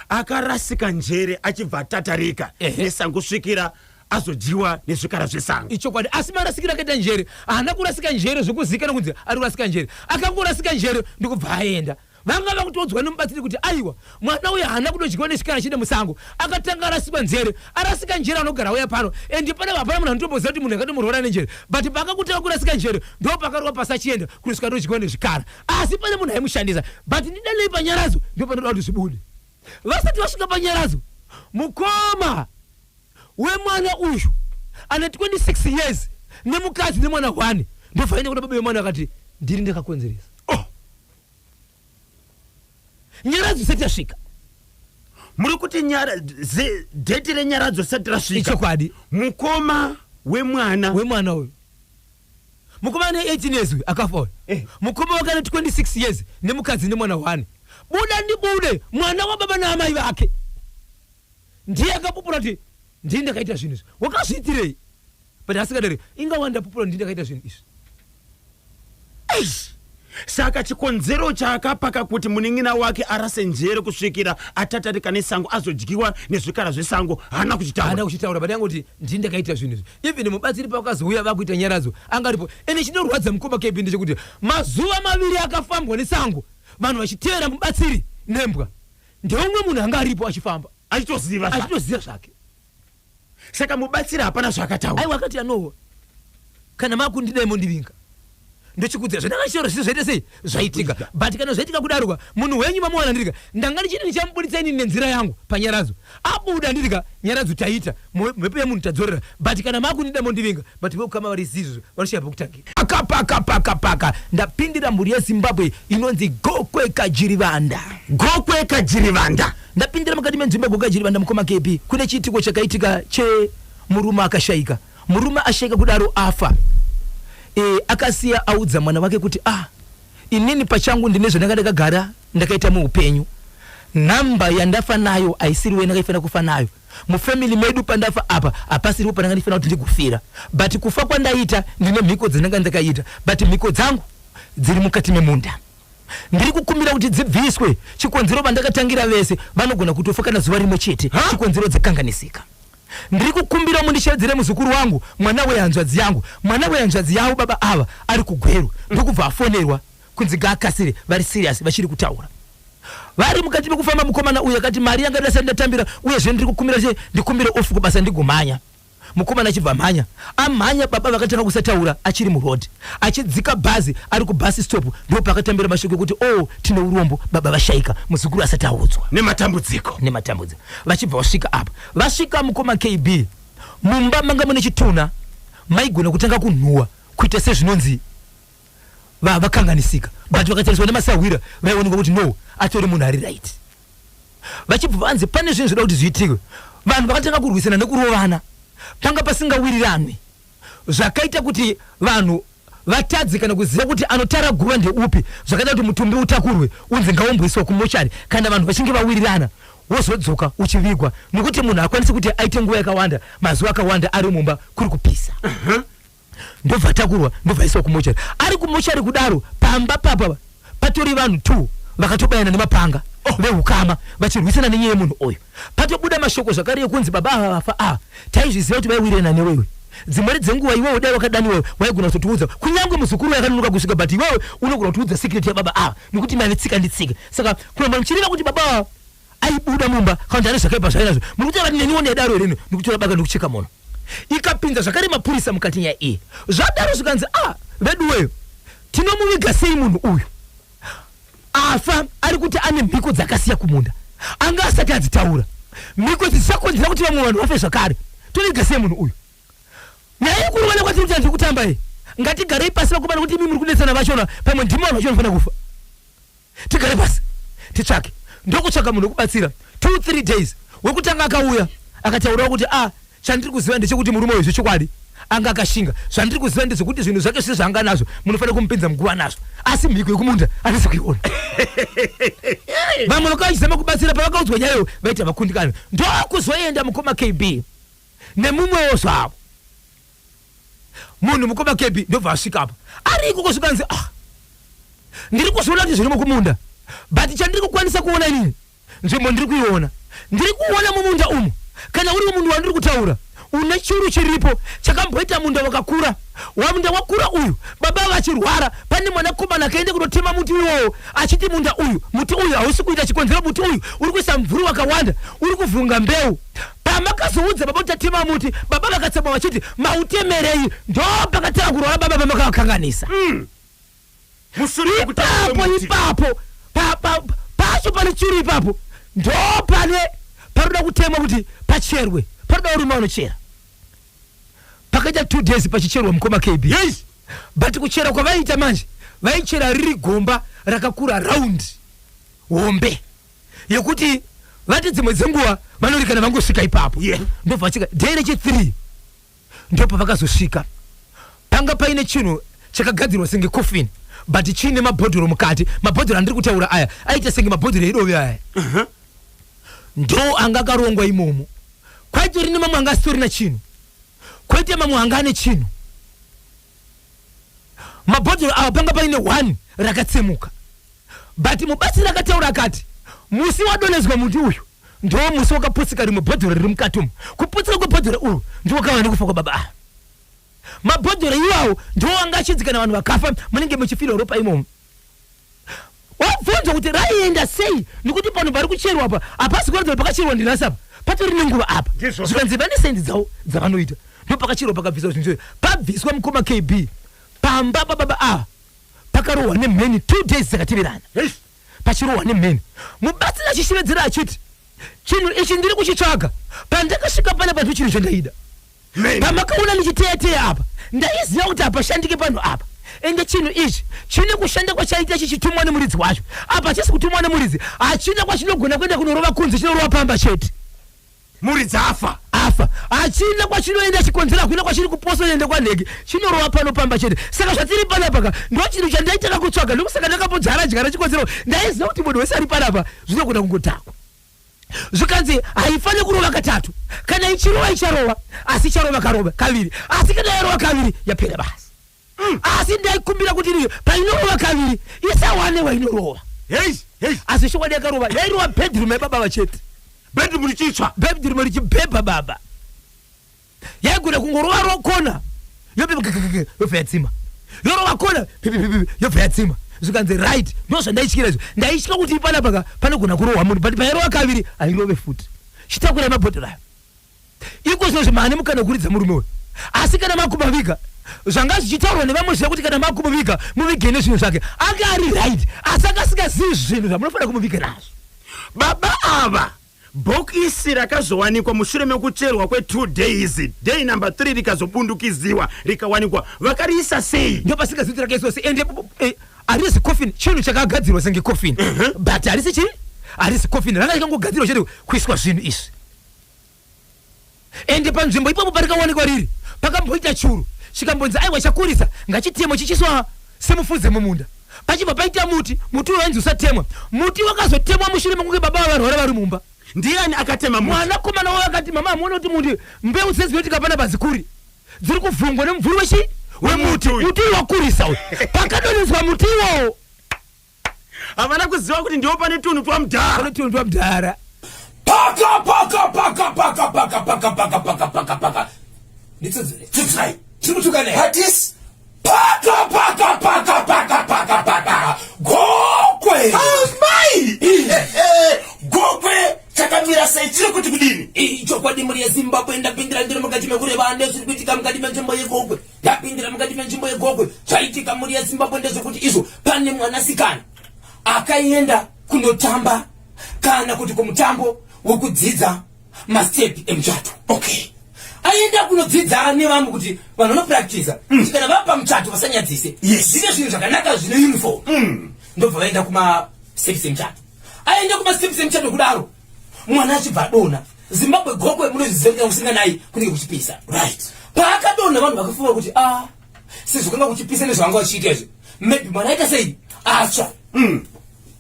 akarasika njere achibva atatarika nesango kusvikira azodyiwa nezvikara zvesango. Ichokwadi, asi marasikiro akaita njere, haana kurasika njere zvokuzivikanwa kunzi ari kurasika njere. Akangorasika njere ndikubva aenda. Vanga vakutodzwa nemubatsiri kuti aiwa, mwana uyu haana kudodyiwa nechikara chine musango, akatanga arasikwa njere. Arasika njere anogara auya pano, and panapa hapana munhu anotomboziva kuti munhu akatomurwara nenjere, but paakakutanga kurasika njere ndo pakarwa pasi achienda kunosvika adodyiwa nezvikara. Asi pane munhu aimushandisa. But ndidanei panyaradzo, ndo panoda kuti zvibude. Vasati vasvika panyaradzo, mukoma wemwana uyu ane 26 years nemukadzi nemwana 1 ndobva kuda baba vemwana, akati ndiri ndakakonzeresa. Oh. Nyaradzo isati yasvika. Muri kuti date renyaradzo risati rasvika? Ichokwadi. Mukoma wemwana. Wemwana uyu, mukoma ane 18 years uyu akafa uyu. Mukoma wake ane 26 years nemukadzi nemwana 1. Buda ndibude, mwana wababa naamai vake ndiye akapupura kuti ndini ndakaita zvinhu izvi. Wakazviitirei? But asikadari inga ndapupura ndini ndakaita zvinhu izvi. Eish. Saka chikonzero chaakapaka kuti munin'ina wake arase njere kusvikira atatarika nesango azodyiwa nezvikara zvesango haana haana kuchitaura. Kuchitaura, but angoti ndini ndakaita zvinhu izvi. Even mubatsiri pakazouya vakuita nyaradzo angaripo. Ende chinorwadza, mukoma KB, ndechekuti mazuva 2 akafambwa nesango vanhu vachitevera mubatsiri nembwa, ndeumwe munhu anga aripo achifamba. Achitoziva zvake. Achitoziva zvake. Saka mubatsiri hapana zvaakataura? Aiwa, akati anowa kana makundidai mondivinga, ndochikudzira zvandakachitaura zvisi zvaita sei zvaitika. But kana zvaitika kudarokwa, munhu wenyu mamuwana ndirika, ndanga ndichiti ndichamubuditsa inini nenzira yangu panyaradzo. Abuda ndirika, nyaradzo taita, mhepo yemunhu tadzorera, but kana makundida mondivinga. But veukama vari izvozvo vanoshaya pekutangira. Paka paka paka paka, ndapindira mhuri yeZimbabwe inonzi Gokwe Kajirivanda. Gokwe Kajirivanda. Ndapindira mukati menzvimbo yeGokwe Kajirivanda, mukoma KB. Kune chiitiko chakaitika chemurume akashayika. Murume ashayika kudaro afa, akasiya audza mwana wake kuti ah, inini pachangu ndine zvandanga ndakagara ndakaita muupenyu. Nhamba yandafa nayo haisiriwo yandakaifanira kufa nayo. Mufamily medu pandafa apa hapasiriwo pandanga ndifanira kuti ndigofira, but kufa kwandaita ndine mhiko dzandanga ndakaita, but mhiko dzangu dziri mukati memunda, ndiri kukumbira kuti dzibviswe. Chikonzero vandakatangira vese vanogona kutofa kana zuva rimwe chete, chikonzero dzakanganisika. Ndiri kukumbira mundishevedzere muzukuru wangu, mwana wehanzvadzi yangu, mwana wehanzvadzi yavo baba ava ari kuGweru. Ndokubva afonerwa kunzi ngaakasire, vari serious, vachiri kutaura vari mukati mekufamba. Mukomana uyu akati mari yanga ndasati ndatambira, uyezve ndiri kukumbira che ndikumbire off kubasa ndigomhanya. Mukomana achibva mhanya, amhanya, baba vakatanga kusataura achiri muroad, achidzika bhazi ari kubus stop, ndo paakatambira mashoko ekuti o oh, tine urombo, baba vashaika, muzukuru asati audzwa. Nematambudziko. Nematambudziko. Vachibva vasvika apa, vasvika, mukoma KB, mumba manga mune chitunha, maigona kutanga kunhuhwa kuita sezvinonzi vakanganisika, but vakatariswa nemasahwira vaionekwa kuti no, atori munhu ari right. Vachibva vanzi pane zvinhu zvoda kuti zviitike. Vanhu vakatanga kurwisana nekurovana. Panga pasingawiriranwi. Zvakaita kuti vanhu vatadze kana kuziva kuti anotara guva ndeupi zvakaita kuti mutumbi utakurwe unzi ngaumboiswa kumochari kana vanhu vachinge vawirirana wozodzoka uchivigwa nekuti munhu haakwanisi kuti aite nguva yakawanda mazuva akawanda ari mumba kuri kupisa. Ndobva atakurwa ndobva aiswa kumochari. Ari kumochari kudaro pamba papa patori vanhu two vakatobayana nemapanga vehukama vachirwisana nenyaya yemunhu uyu. Patobuda mashoko zvakare ekunzi baba ava vafa ava taizviziva kuti vaiwirirana newe iwe. Dzimweni dzenguva iwewe dai wakadaniwa waigona kutotiudza kunyangwe muzukuru akanonoka kusvika but iwewe unogona kutiudza secret yababa ava nekuti maive tsika nditsike. Saka kuramba muchireva kuti baba ava aibuda mumba kana kuti ane zvakaipa zvaainazvo muri kutaura kuti neniwo ndaidaro here ndikutora baka ndikucheka mono. Ikapinza zvakare mapurisa mukati nyaya iyi. Zvadaro zvikanzi ah veduweyo tinomuviga sei munhu uyu afa ari kuti ane mhiko dzakasiya kumunda anga asati adzitaura mhiko idzi dzichakonzera kuti vamwe vanhu vafe zvakare toviga sei munhu uyu nyaya yekurovana kwatiri kuti andiri kutamba iyi ngatigarei pasi vakomana kuti imi muri kunetsana vachona pamwe ndimi vanhu vacho vanofanira kufa tigare pasi titsvake ndokutsvaga munhu wekubatsira 2 3 days wekutanga akauya akataurawo kuti a ah, chandiri kuziva ndechekuti murume uyu zvechokwadi anga akashinga zvandiri kuziva ndezvekuti zvinhu zvake zvese zvaanga nazvo munofanira kumupinza muguva nazvo asi mhiko yekumunda handisi kuiona vamwe vakavachizama kubatsira pavakaudzwa nyayo vaita vakundikana ndokuzoenda mukoma kb nemumwewo zvavo munhu mukoma kebi ndobva asvika apa ari ikoko zvikanzi ah ndiri kuzviona kuti zvirimo kumunda but chandiri kukwanisa kuona inini nzvimbo ndiri kuiona ndiri kuona mumunda umu kana uri munhu wandiri kutaura une churu chiripo chakamboita munda wakakura wamunda wakura uyu baba vachirwara pane mwanakomana akaenda kunotema muti iwowo achiti munda uyu muti uyu hausi kuita chikonzero muti uyu uri kuisa mvuri wakawanda uri kuvhunga mbeu Pamakazoudza baba kuti tatema muti, baba vakatsamwa vachiti mautemerei. Ndopakatanga kurwara baba pamakavakanganisa. Mushure mekutema Ipapo kwemuti. ipapo pa, pa, pacho pane churu ipapo ndopane panoda kutemwa kuti pacherwe panoda varume vanochera. Pakaita 2 days pachicherwa mukoma KB. Yes. But kuchera kwavaiita manje vaichera riri gomba rakakura round hombe. Yekuti vati dzimwe dzenguva vanori kana vangosvika ipapo ndobva vachika day rechi 3 ndopavakazosvika panga paine chinhu chakagadzirwa senge coffin but chiine mabhodhoro mukati mabhodhoro andiri kutaura aya aita senge mabhodhoro edovi aya ndo anga akarongwa imomo kwaitori nemamwe anga asitorina chinhu koita mamwe anga ane chinhu Mabhodhoro awa panga paine one rakatsemuka but mubatsiri akataura akati musi wadonhedzwa muti uyu ndiwo musi wakaputsika rimwe bhodhoro riri mukati umu. Kuputsika kwebhodhoro urwu ndiwo kwakava nekufa kwababa ava. Mabhodhoro iwawo ndiwo anga achinzi kana vanhu vakafa munenge muchifirwa ropa imomo. Wabvunzwa kuti raienda sei nekuti panhu pari kucherwa apa hapasi kuratidza kuti pakacherwa ndinhasi apa patori nenguva apa Ndizvo. zvikanzi vane sainzi dzavo dzavanoita ndopakacherwa pakabviswa zvinhu izvozvo pabviswa mukoma KB pamba pababa ava pakarohwa nemheni 2 days dzakateverana Eish. pachirohwa nemheni mubatsiri achishevedzera achiti chinhu ichi ndiri kuchitsvaga pandakasvika panapa ndochinhu chandaida Mheni. Pamakaona ndichiteya teya apa ndaiziva kuti hapashandike panhu apa ende chinhu ichi chine kushanda kwachaita chichitumwa nemuridzi wacho apa hachisi kutumwa nemuridzi hachina kwachinogona kuenda kunorova kunze chinorova pamba chete Muridzi afa. Afa hachina kwachinoenda chikonzero hakuna kwachiri kuposa ende kwanheke chinorova pano pamba chete saka zvatiri panapa ka ndochinhu chandaitanga kutsvaga ndokusaka ndakambodyara dyara chikonzero ndaiziva kuti munhu wese ari panapa zvinogona kungodhakwa Zvikanzi haifanire kurova katatu, kana ichirova icharova, asi icharova karova kaviri, asi kana yarova kaviri yapera basa. Asi ndaikumbira kuti iri painorova kaviri isawane wainorova. Hey, hey. Asi chokwadi yakarova, yairova bedroom yababa vachete. Bedroom richitsva. Bedroom richibhebha baba. Yaigona kungorova rokona yobva yobva yatsima. Yorova kona pipipipi yobva yatsima. Zvikanzi right ndozvandaityira izvo. Ndaitya kuti panapa ka panogona kurohwa munhu but pairova kaviri hairove futi. Chitakurai mabhodhoro ayo. Iko zvino zve maane mukana wekuridza murume uyu. Asi kana makumuviga zvanga zvichitaurwa nevamwe zviya kuti kana makumuviga muvigei nezvinhu zvake. Anga ari right asi anga asingazivi zvinhu zvamunofanira kumuviga nazvo. Baba ava Bhokisi rakazowanikwa mushure mekucherwa kwe two days, day number three rikazobundukiziwa rikawanikwa. Vakariisa sei? Ndopasingazivi kuti rakaiswa sei ende harisi coffin, chinhu chakagadzirwa senge coffin but harisi chii? Harisi kofini, ranga richangogadzirwa chete kuiswa zvinhu izvi. Ende panzvimbo ipapo parikawanikwa riri pakamboita churu chikambonzi aiwa chakurisa ngachitemwe chichiswa semufudze mumunda. Pachibva paita muti, muti uyu wainzi usatemwa. Muti wakazotemwa mushure mekunge baba ava varwara vari mumba. Ndiani akatema muti? Mwanakomana wavo akati, mama hamuoni kuti muti mbeu dzezinoitika hapana padzikuri dziri kuvhungwa nemumvuri wechi wemuti. Muti uyu wakurisa uyu. Pakadonhedzwa muti iwowo. Havana kuziva kuti ndiwo pane tunhu twamudhara. Pane tunhu twamudhara. Paka paka paka paka paka paka paka paka paka paka. Nditsudzire. Tsudzirai. Tiri kutuka nei? Hatisi. Paka paka paka paka paka paka. Gokwe. Amai. Gokwe chakamira sei chiri kuti kudini? Ichokwadi mhuri yeZimbabwe ndapindira ndiri mukati mekureva nezviri kuitika mukati menzvimbo yeGokwe. Ndapindira mukati menzvimbo yeGokwe. Zvaitika mhuri yeZimbabwe ndezvekuti izvo pane mwanasikana akaenda kunotamba kana kuti kumutambo wekudzidza mastepi emuchato. Okay. Aenda kunodzidza nevamwe kuti vanhu vanopractiza kuti kana vapa muchato vasanyadzise. Yes. Zvive zvinhu zvakanaka zvine uniform. Ndobva vaenda kumasteps emuchato. Aenda kumasteps emuchato kudaro mwana achibva adonha. Zimbabwe Gokwe munozviziva kuti kusinganayi kunenge kuchipisa. Right. Paakadonha vanhu vakafunga kuti ah sezvo kwanga kuchipisa nezvavanga vachiita izvi maybe mwana aita sei atsva.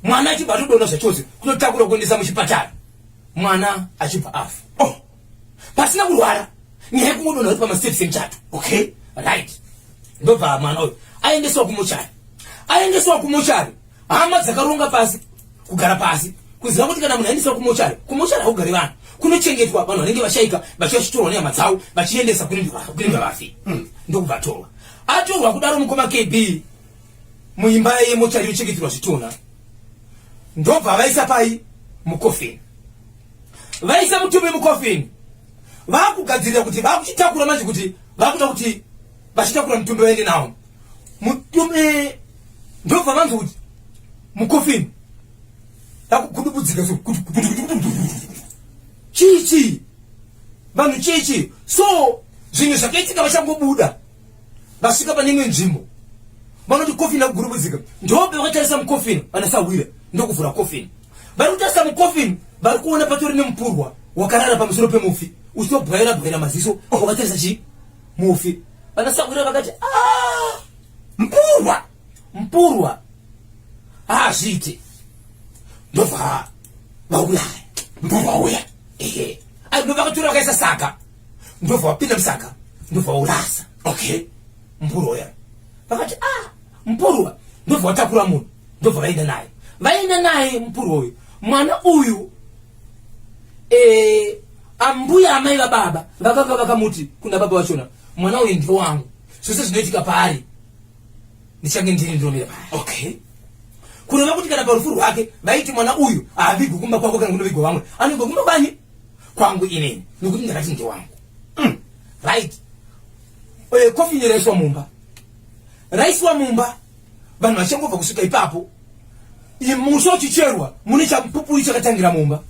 Mwana achibva atodonha zvachose kunotakura kuendesa muchipatara. Mwana achibva afa. Oh. Pasina kurwara nyaya yekungodonha uri pamasteps emuchato. Okay. Right. Ndobva mwana uyu aendeswa kumochari. Aendeswa kumochari hama dzakaronga pasi kugara pasi kuziva kuti kana munhu aendeswa kumochari, kumochari hakugari vanhu, kunochengetwa vanhu vanenge vashaika vachiva chitorwa nehama dzavo vachiendesa kunenge vafi. Ndokubva atorwa. Atorwa kudaro mukoma KB muimba yemochari yochengeterwa zvitunha, ndobva vaisa pai mukofini. Vaisa mutumbi mukofini, vakugadzirira kuti vakuchitakura manje, kuti vakuda kuti vachitakura mutumbi vaende nawo mutumbi. Ndobva vanzwa kuti mukofini vakugudubudzika so chii chii vanhu chii chii. So zvinhu zvakaitika vachangobuda vasvika pane imwe nzvimbo vanoti kofini yakugurubudzika, ndobe vakatarisa mukofini vanasahwira ndokuvhura kofini. Vari kutarisa mukofini vari kuona patori nemupurwa wakarara pamusoro pemufi uchitobwaira bwaira maziso wakatarisa chii mufi. Vanasahwira vakati ah, mpurwa mpurwa haazviite, ndobva vauraya mpurwa uya. Ehe, ndobva vakatora vakaisa saka, ndobva vapinda musaka, ndobva vaurasa. Okay. Mpurwa uya vakati ah, mpurwa, ndobva vatakura munhu, ndobva vaenda naye, vaenda naye mupurwa uyu. Mwana uyu ambuya amai vababa vakanga vakamuti kuna baba vachona, mwana uyu ndiwo wangu, zvose zvinoitika paari ndichange ndiri ndinomira paari. Okay. Kureva kuti kana parufu rwake vaiti mwana uyu haavigwi kumba kwako kana kunovigwa vamwe, anovigwa kumba kwani kwangu inini, nekuti ndakati ndewangu. Right. Kofini raiswa mumba, raiswa mumba, vanhu vachangobva kusvika ipapo, musha uchicherwa mune chamupupuri chakatangira mumba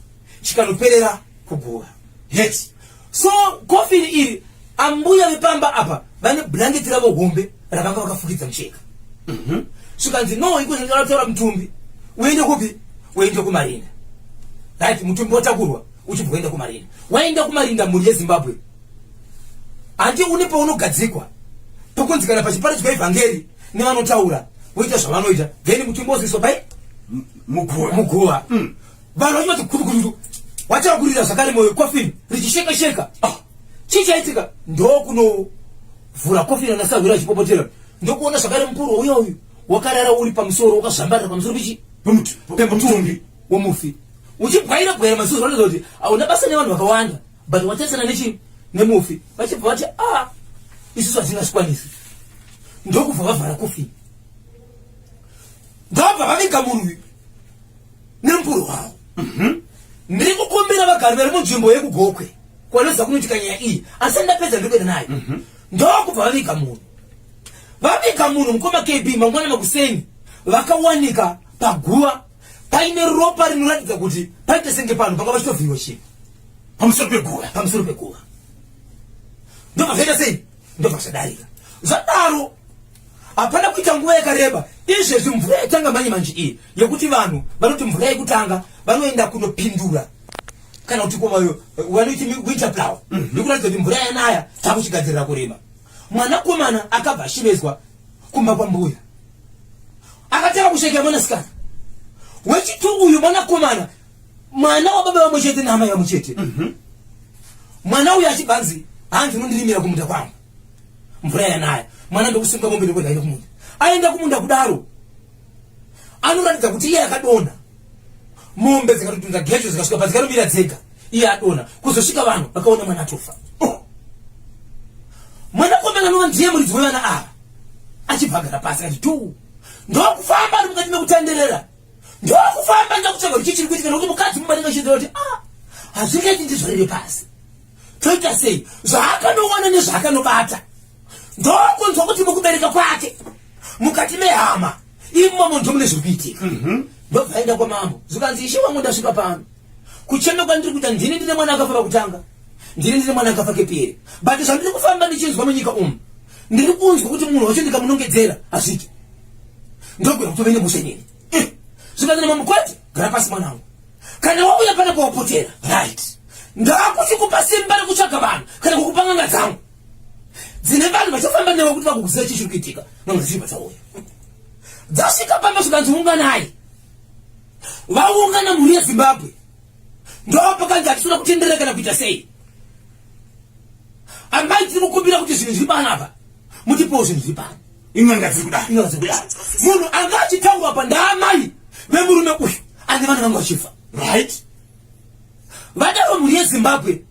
chikanoperera kuguva. Yes. So kofini iri ambuya vepamba apa vane blanketi ravo hombe ravanga vakafukidza mucheka. Zvikanzi no, iko zvinotaura mutumbi uende kupi? Uende kumarinda. Right, mutumbi watakurwa uchibva uenda kumarinda. Waenda kumarinda, mhuri yeZimbabwe, handi une paunogadzikwa pokunzi kana pachiparidzwa evhangeri nevanotaura voita zvavanoita, then mutumbi wozoiswa pai muguva. Muguva. Vanhu vachivati kurukurutu wachakurira zvakare moyo kofini richisheka sheka. Chii chaitika? Ndokunovhura kofini anasahwira achipopotera, ndokuona zvakare mupurwa uya uyu wakarara uri pamusoro wakazvambarira pamusoro pechi pemutumbi womufi uchibwaira bwaira maziso, zvinoratidza kuti hauna basa nevanhu vakawanda, but watarisana nechi nemufi. Vachibva vati ah, isusu hatingazvikwanisi, ndokubva vavhara kofini, ndobva vaviga munhu uyu nemupurwa wavo. Ndiri kukumbira vagari vari munzvimbo yekuGokwe kwanoziva kunoitika nyaya iyi, asi ndapedza ndiri kuenda nayo. Ndokubva vaviga munhu, vaviga munhu mukoma KB, mangwana makuseni vakawanika paguva paine ropa rinoratidza kuti paita senge panhu panga pachitovhiyiwa chinhu pamusoro peguva. Pamusoro peguva. Ndobva zvaita sei? Ndobva zvadarika zvadaro, hapana kuita nguva yakareba. Izvezvi mvura yatanga manje manje iyi yekuti vanhu vanoti mvura yekutanga. vanoenda kunopindura kana kuti vanoiti winter plow mhm. ndikuratidza kuti mvura yanaya takuchigadzirira kurima. Mwanakomana akabva ashevedzwa kumba kwambuya akatanga kushaikira mwanasikana wechitu uyu mwanakomana mwana wababa vamwe chete naamai vamwe chete mhm. mwana uyu achibvanzi hanzi unondirimira kumunda kwangu mvura yanaya mwana ndokusimuka mombe ndokuenda aenda kumunda aenda kumunda kudaro anoratidza kuti iye akadonha mombe dzikatotunza gejo dzikasvika padzikanomira dzega iye adonha kuzosvika vanhu vakaona mwana atofa oh. Mwanakomana anova ndiye muridzi wevana ava achibva agara pasi akati tu ndokufamba ari mukati mekutenderera ndokufamba ndakutsvaga kuti chii chiri kuitika nokuti mukadzi mumba anenge achiziva kuti ah hazvingaiti ndizvarire pasi toita sei zvaakanowana nezvaakanobata ndokunzwa kuti mukubereka kwake mukati mehama imomo ndomune zviri kuitika mhm. ndobva aenda kwamambo zvikanzi ishe wangu ndasvika pano kuchema kwandiri kuita ndini ndine mwana akafa pakutanga ndini ndine mwana akafa kepiri but zvandiri kufamba ndichinzwa munyika umu ndiri kunzwa kuti munhu wacho ndikamunongedzera hazviiti ndogona kutove nemhosva inini eh, zvikanzi namambo kwete gara pasi mwanangu kana wauya pana pawapotera right ndakuchikupa simba rekutsvaga vanhu kana kukupa n'anga dzangu dzine vanhu vachafamba newe kuti vakukuziva chii chiri kuitika n'anga dzichibva dzauya dzasvika pamba zvikanzi unganai vaungana mhuri yezimbabwe ndopakanzi hatisina kutenderera kana kuita sei amai tiri kukumbira kuti zvinhu zviri panapa mutipewo zvinhu zviri pano in'anga dziri kudaro in'anga dziri kudaro munhu anga achitaurwa pa ndaamai vemurume uyu ane vana vangu vachifa right vadaro mhuri yezimbabwe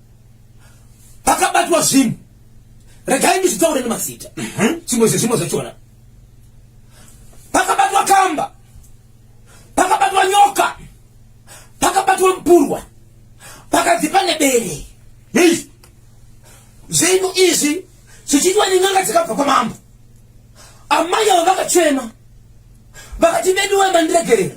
pakabatwa zvinhu regai ndizvitaure nemazita mhm. zvimwe zvezvimwe zvachona pakabatwa kamba pakabatwa nyoka pakabatwa mupurwa pakanzi pane bere hei zvinhu izvi zvichiitwa nen'anga dzakabva kwamambo amai avo vakachema vakati veduwe mandiregerera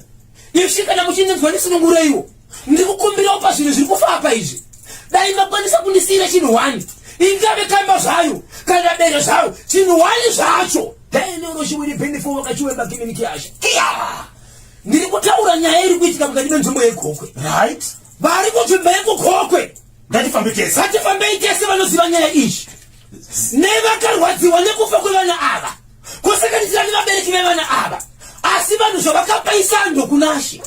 ishe kana muchindinzwa ndisunungureiwo ndiri kukumbirawo pazvinhu zviri kufapa izvi dai makwanisa kundisiira chinhu hwani ingave kamba zvayo kana bere zvayo chinhu hwani zvacho dainorochiwiripindifokachiwembakiminiki-asha ndiri kutaura nyaya iri kuitika mukati menzvimbo yegokwe right vari kunzvimbo yekugokwe ngatifambe tese ngatifambei tese vanoziva nyaya iyi nevakarwadziwa nekufa kwevana ava kusanganisira nevabereki vevana ava asi vanhu zvavakapa isando kunashe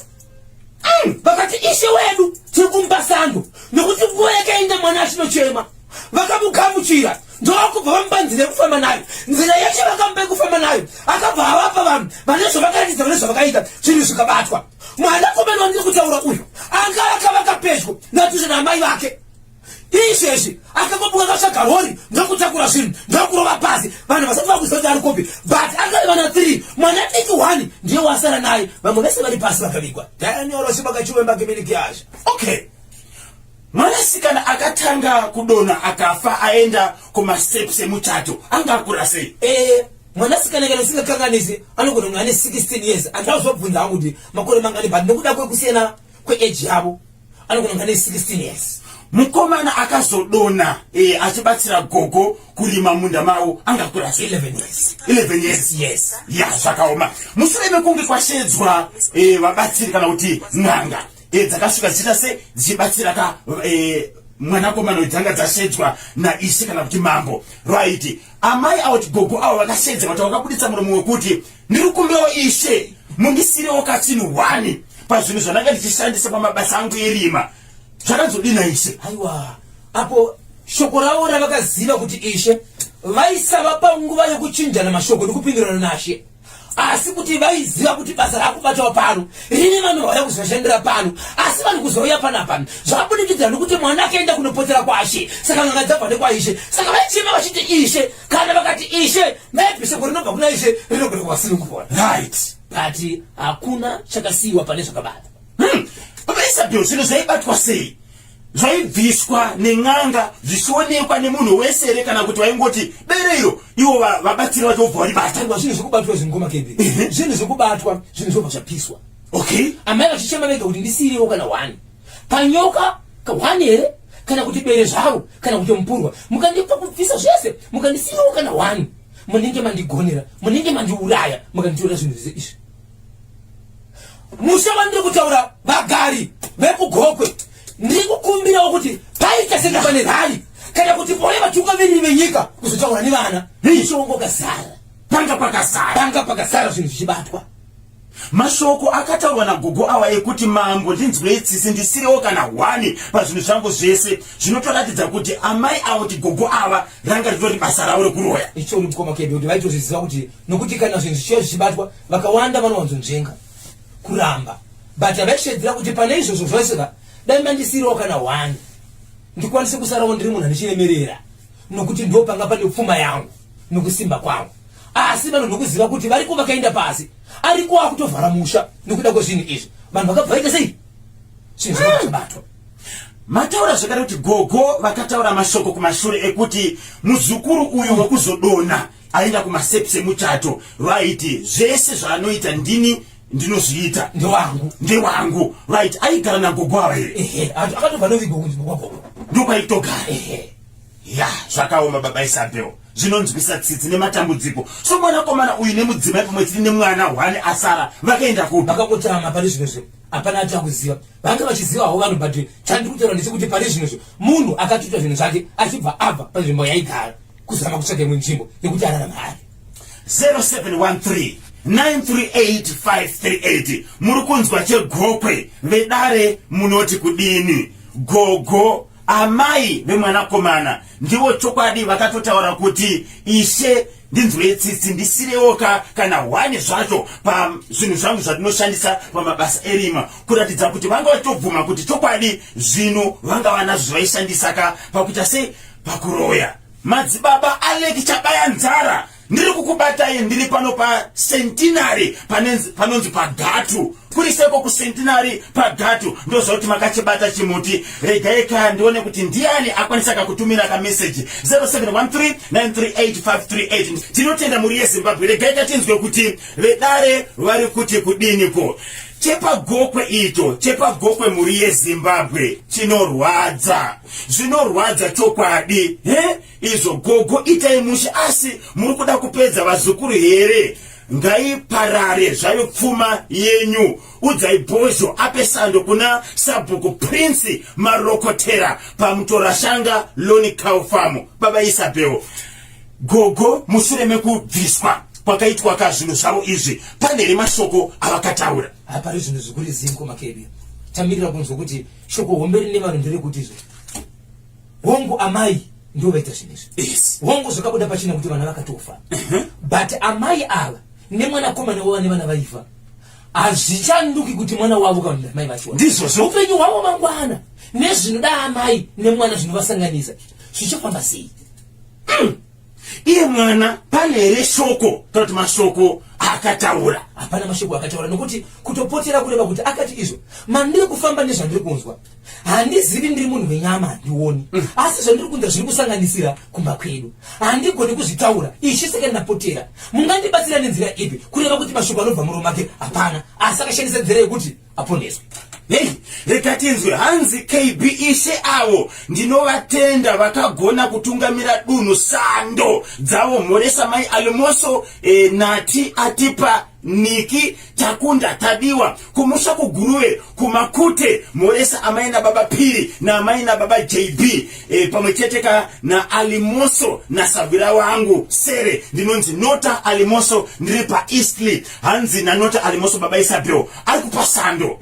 mm, vakati ishe wedu tiri kumupa sando nokuti nguva yakaenda mwana achinochema vakamugamuchira ndokubva vamupa nzira yekufamba nayo nzira yacho vakamupa yekufamba nayo akabva avapa vanhu vane zvavakaratidza vane zvavakaita zvinhu zvikabatwa mwanakomana wandiri kutaura uyu anga akavaka pedyo natusha naamai vake izvezvi akangobuka akatsvaga rori ndokutakura zvinhu ndokurova pasi vanhu vasati vakuziva kuti ari kupi but akaiva na 3 mwana diki 1 ndiye wasara naye vamwe vese vari pasi vakavigwa daniorosibakachiwembakiminikiazha okay mwanasikana akatanga kudonha akafa aenda kumasteps emuchato anga akura sei eh, mwanasikana kana usingakanganisi anogona kunge ane 16 years andazobvunza hangu kuti makore mangani but nekuda kwekusiyana kweage yavo anogona kunge ane 16 years mukomana akazodonha e, achibatsira gogo kurima munda mavo angakura sei 11 years 11 years yes ya zvakaoma mushure mekunge kwashedzwa e, vabatsiri kana kuti n'anga e, dzakasvika dzichiita se dzichibatsira ka e, mwanakomana uyu dzanga dzashedzwa naishe kana kuti mambo right amai avo kuti gogo avo vakashedza kuti vakabuditsa muromo wekuti ndiri kukumbirawo ishe mundisirewo kachinhu hwani pazvinhu zvandanga ndichishandisa pamabasa angu erima zvakanzodina ishe aiwa apo shoko ravo ravakaziva kuti ishe vaisava panguva yokuchinjana mashoko nekupindirana nashe asi kuti vaiziva kuti basa raakubatawo pano rine vanhu vauya kuzoshandira pano asi vanhu kuzouya panapa zvabudikidza nokuti mwana akaenda kunopotera kwashe saka n'anga dzabva nekwaishe saka vaichema vachiti ishe kana vakati ishe maybe shoko rinobva kuna ishe rinogona kuvasunungura right but hakuna chakasiyiwa pane zvakabata hmm. Baba Isabel zvinhu zvaibatwa sei zvaibviswa nen'anga zvichionekwa nemunhu wese here kana kuti vaingoti bere iro ivo vabatsiri vacho vobva varibata aiwa zvinhu zvekubatwa zvingoma kembe zvinhu zvekubatwa zvinhu zvobva zvapiswa okay amai vachichema vega kuti ndisiirewo kana one panyoka one here kana kuti bere zvaro kana kuti mupurwa mukandipa kubvisa zvese mukandisiirawo kana one munenge mandigonera munenge mandiuraya mukanditora zvinhu zvese izvi Musha wandiri kutaura vagari vekuGokwe, ndiri kukumbirawo kuti paita senge pane rally kana kuti pouya vatungamiriri venyika kuzotaura nevana. Musha wanga wakazara. Panga pakazara. Panga pakazara zvinhu zvichibatwa. Mashoko akataurwa nagogo awa ekuti mambo ndinzwei tsitsi ndisirewo kana hwani pazvinhu zvangu zvese zvinotoratidza kuti amai avo kuti gogo ava ranga ritori basa ravo rekuroya. Icho mukoma kedu kuti vaitozviziva kuti nokuti kana zvinhu zvichiya zvichibatwa vakawanda vanowanzonzvenga kuramba but havaishedzera kuti pane izvozvo zvose ka dai mandisiirawo kana hwani ndikwanise kusarawo ndiri munhu andichiremerera nokuti ndo panga pane pfuma yangu nokusimba kwangu asi vanhu nokuziva kuti variko vakaenda pasi ariko akutovhara musha nokuda kwezvinhu izvi vanhu vakabva vaita sei zvinhu zvakabatwa Mataura zvakare kuti gogo vakataura mashoko kumashure ekuti muzukuru uyu wekuzodonha aenda kumaseps emuchato right zvese zvaanoita ndini ndinozviita ndewangu ndewangu right aigara nagogo ava here ehe akatobva novigwa kunzi kwagogo ndokwaitogara ehe ya zvakaoma baba Isabel zvinonzwisa tsitsi nematambudziko so mwanakomana uyu nemudzimai pamwe chete nemwana hwani asara vakaenda kupi vakangotama pane zvino zve hapana ati akuziva vanga vachiziva havo vanhu but chandiri kutaura ndechekuti pane zvino zve munhu akatoita zvinhu zvake achibva abva panzvimbo yaigara kuzama kutsvaga imwe nzvimbo yekuti ararama ari 0713 938538 muri kunzwa chegokwe vedare munoti kudini gogo amai vemwanakomana ndivo chokwadi vakatotaura kuti ishe ndinzwei tsitsi ndisirewoka kana hwani zvacho pazvinhu zvangu zvatinoshandisa pamabasa erima kuratidza kuti vanga vachitobvuma kuti chokwadi zvinhu vanga vanazvo zvaishandisa ka pakuita sei pakuroya madzibaba Alec Chabaya nzara ndiri kukubatai ndiri pano pacentinary panonzi pagatu kuri seko kucentinary pagatu ndoziva kuti makachibata chimuti regai ka ndione kuti ndiani akwanisa kakutumira kameseji 0713938538 tinotenda mhuri yezimbabwe regai katinzwe kuti vedare vari kuti kudiniko chepagokwe icho chepagokwe mhuri yezimbabwe chinorwadza zvinorwadza chokwadi he izvo gogo itai mushe asi muri kuda kupedza vazukuru here ngaiparare zvayo pfuma yenyu udzai bhozho ape sando kuna sabhuku prince marokotera pamutorashanga loni cow farm baba isabel gogo mushure mekubviswa kwakaitwa ka zvinhu zvavo izvi pane here mashoko avakataura hapari zvinhu zvikuri zinko makebi tamirira kunzwa kuti shoko hombe rine vanhu nderekuti izvo hongu amai ndivo vaita zvinhu izvi yes. hongu zvakabuda pachena kuti vana vakatofa but amai ava nemwanakomana wavo nevana vaifa hazvichanduki kuti mwana wavo kana amai vacho ndizvozvo upenyu hwavo mangwana nezvinoda amai nemwana zvinovasanganisa zvichafamba sei Iye mwana pane here shoko kana kuti mashoko akataura? Hapana mashoko akataura nokuti kutopotera kureva kuti akati izvo mandiri kufamba nezvandiri kunzwa handizivi ndiri munhu wenyama handioni mm. asi zvandiri kunzwa zviri kusanganisira kumba kwedu handigoni kuzvitaura ichi saka ndapotera mungandibatsira nenzira ipi kureva kuti mashoko anobva muromo make hapana asi akashandisa nzira yekuti aponeswe Hey, rega tinzwe hanzi KB ishe avo ndinovatenda vakagona kutungamira dunhu sando dzavo mhoresa mai Alimoso eh, Nati atipa Niki Takunda Tadiwa kumusha kuGuruve kuMakute mhoresa amai nababa Piri naamai nababa JB eh, pamwe chete ka naAlimoso nasagwira wangu Sere ndinonzi Nota Alimoso ndiri paEastley hanzi nanota alimoso baba isabel ari kupa sando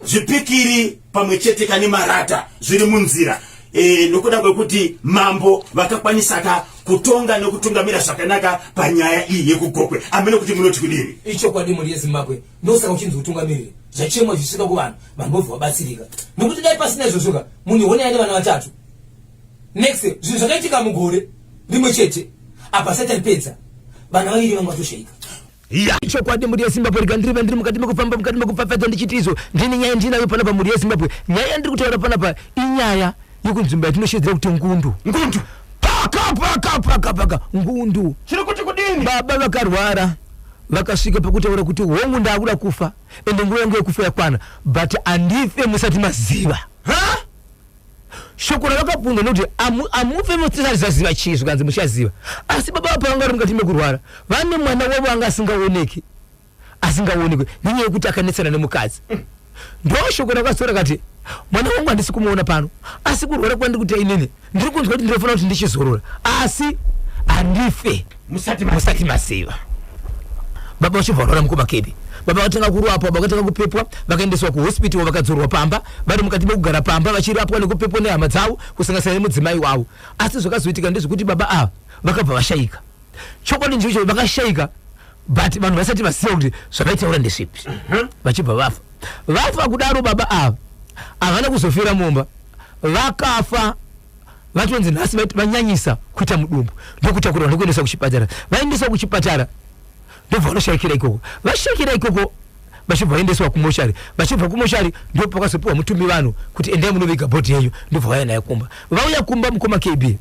zvipikiri pamwe chete kane marata zviri munzira e, nokuda kwekuti mambo vakakwanisaka kutonga nekutungamira zvakanaka panyaya iyi yekugokwe amene kuti munoti kudini ichokwadi mhuri yezimbabwe ndosaka uchinzi utungamirire zvachemwa zvichisvika kuvanhu vanhu vobva vabatsirika nokuti dai pasina izvozvoka munhu honai ane vana vatatu next zvinhu zvakaitika mugore rimwe chete apa sati aripedza vana vaviri vanga vatoshaika Ya chokwadi mhuri yeZimbabwe rega ndirive ndiri mukati mekufamba mukati mekupfapfaidza ndichiti izvo ndine nyaya ndinayo panapa mhuri yeZimbabwe nyaya yandiri kutaura panapa inyaya yekunzvimbo yatinoshedzera kuti ngundu ngundu paka paka paka paka ngundu chiri kuti kudini baba vakarwara vakasvika pakutaura kuti hongu ndakuda kufa ende nguva yangu yekufa yakwana but handife musati maziva ha shoko ravakabvunza nekuti amufe musati zaziva chii zvikanzi muchaziva asi baba apa vanga vari mukati mekurwara vane mwana wavo anga asingaoneki asingaonekwe nenyaya yekuti akanetsana nemukadzi. Ndoshoko rakazotaura kati mwana wangu handisi kumuona pano, asi kurwara kwandiri kuita inini ndiri kunzwa kuti ndinofanira kuti ndichizorora, asi handife musati maziva. Baba vachibva varwara mukoma Kebi. Baba vatanga kurwapwa, vakatanga kupepwa, vakaendeswa kuhospital, vakadzorwa pamba, vari mukati mekugara pamba vachirapwa nekupepwa nehama dzavo kusanganisira nemudzimai wavo. Asi zvakazoitika ndezvekuti baba ava vakabva vashaika. Chokwadi ndicho vakashaika, but vanhu vasati vaziva kuti zvavaitaura ndezvipi. Vachibva vafa. Vafa kudaro baba ava havana kuzofira mumba, vakafa vatonzi nhasi vanyanyisa kuita mudumbu, ndokutakurwa ndokuendeswa kuchipatara. Vaendeswa kuchipatara ndobva vanoshaikira ikoko. Vashaikira ikoko vachibva vaendeswa kumochari. Vachibva kumochari ndipo pakazopiwa mutumbi vanhu kuti endai munoviga bhodhi yenyu, ndobva vauya nayo kumba. Vauya kumba mukoma KB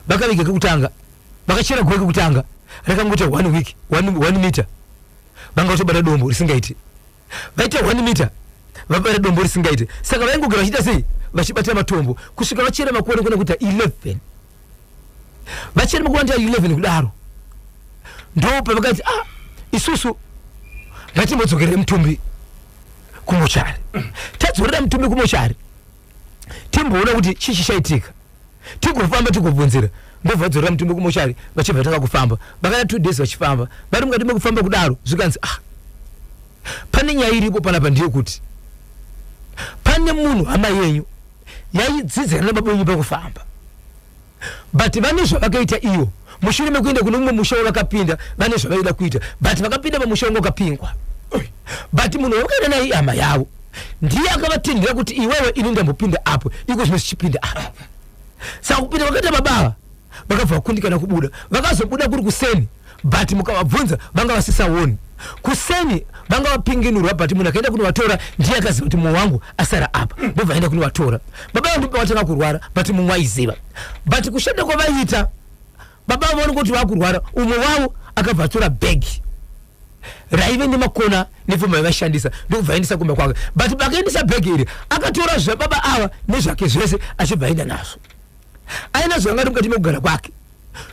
vakaviga kekutanga, vakachera guva kekutanga rakangoita 1 week 1 meter, vanga vatobata dombo risingaiti. Vaita 1 meter vabata dombo risingaiti, saka vaingogara vachiita sei, vachibata matombo kusvika vachera makore kuna kuita 11. Vachera makore kuita 11 kudaro, ndo pavakati ah, isusu ngatimbodzokerere mutumbi kumochari. Tadzorera mutumbi kumochari timboona kuti chii chichaitika, tigofamba tigobvunzira. Ndobva vadzorera mutumbi kumochari, vachibva vatanga kufamba. Vakaita 2 days vachifamba, vari mukati mekufamba kudaro zvikanzi ah, pane nyaya iripo panapa, ndeyekuti pane munhu hama yenyu yaidzidzana nababa venyu pakufamba, but vane zvavakaita iyo mushure mekuenda kune mumwe musha wavakapinda, vane zvavaida kuita, but vakapinda pamusha wanga wakapingwa, but munhu wavakaenda naye ihama yavo, ndiye akavatendera kuti iwewe ini ndambopinda apo, iko zvino zvichipinda apa. Saka kupinda vakaita baba vakabva vakundikana kubuda, vakazobuda kuri kuseni, but mukavabvunza vanga vasisaoni kuseni, vanga vapinginurwa, but munhu akaenda kunovatora ndiye akaziva kuti mumwe wangu asara apa, ndobva aenda kunovatora. Baba vangu ndipo vatanga kurwara, but mumwe aiziva, but kushanda kwavaiita baba vaona kuti vakurwara, umwe wavo akabva atora bhegi raive nemakona nepfuma yaivashandisa, ndokubva aendesa kumba kwake. But pakaendesa bhegi iri akatora zvababa ava nezvake zvese, achibva aenda nazvo, aina zvanga ari mukati mekugara kwake.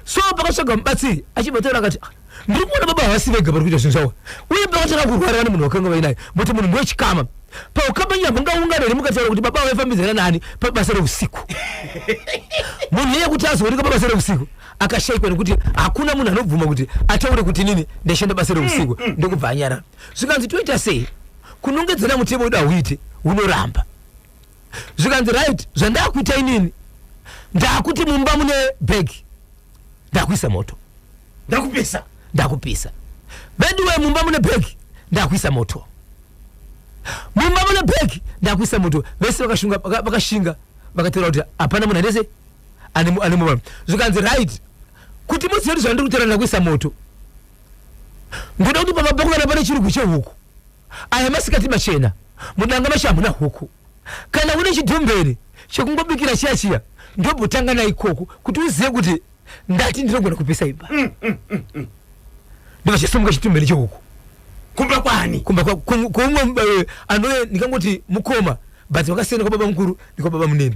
So pakatsvaga mubatsiri achibva taura akati, ah, ndiri kuona baba havasi vega vari kuita zvinhu zvavo, uye pakatanga kurwara vane munhu wakanga vainaye, muti munhu ndowechikama paukama nyama ngaungana here mukataura kuti baba vaifambidzana nani pabasa reusiku. Munhu iye kuti azooneka pabasa reusiku akashaikwa, nekuti hakuna munhu anobvuma kuti ataure kuti nini ndaishanda basa reusiku. Ndokubva anyarara. Zvikanzi toita sei, kunongedzera mutemo wedu hauite, unoramba. Zvikanzi right, zvandakuita inini ndakuti mumba mune bhegi ndakuisa moto, ndakupisa, ndakupisa veduwe, mumba mune bhegi ndakuisa moto, mumba mune bhegi ndakuisa moto. Vese vakashunga, vakashinga, vakataura kuti hapana munhu anese ane mumba. Zvikanzi right, kuti muzive kuti zvandiri kutaura ndakuisa moto, ndoda kuti pamba pako kana pane chirugu chehuku, aya masikati machena, mudanga macho hamuna huku, kana une chidhombere chekungobikira chiya chiya, ndombotanga naikoko kuti uzive kuti ndati ndinogona kupisa imba. Ndobva chasimuka chitumbere chehuku. Kumba kwani? Kumba kwaumwe anove ndingangoti mukoma, but vakasiyana kwababa mukuru nekwababa munene.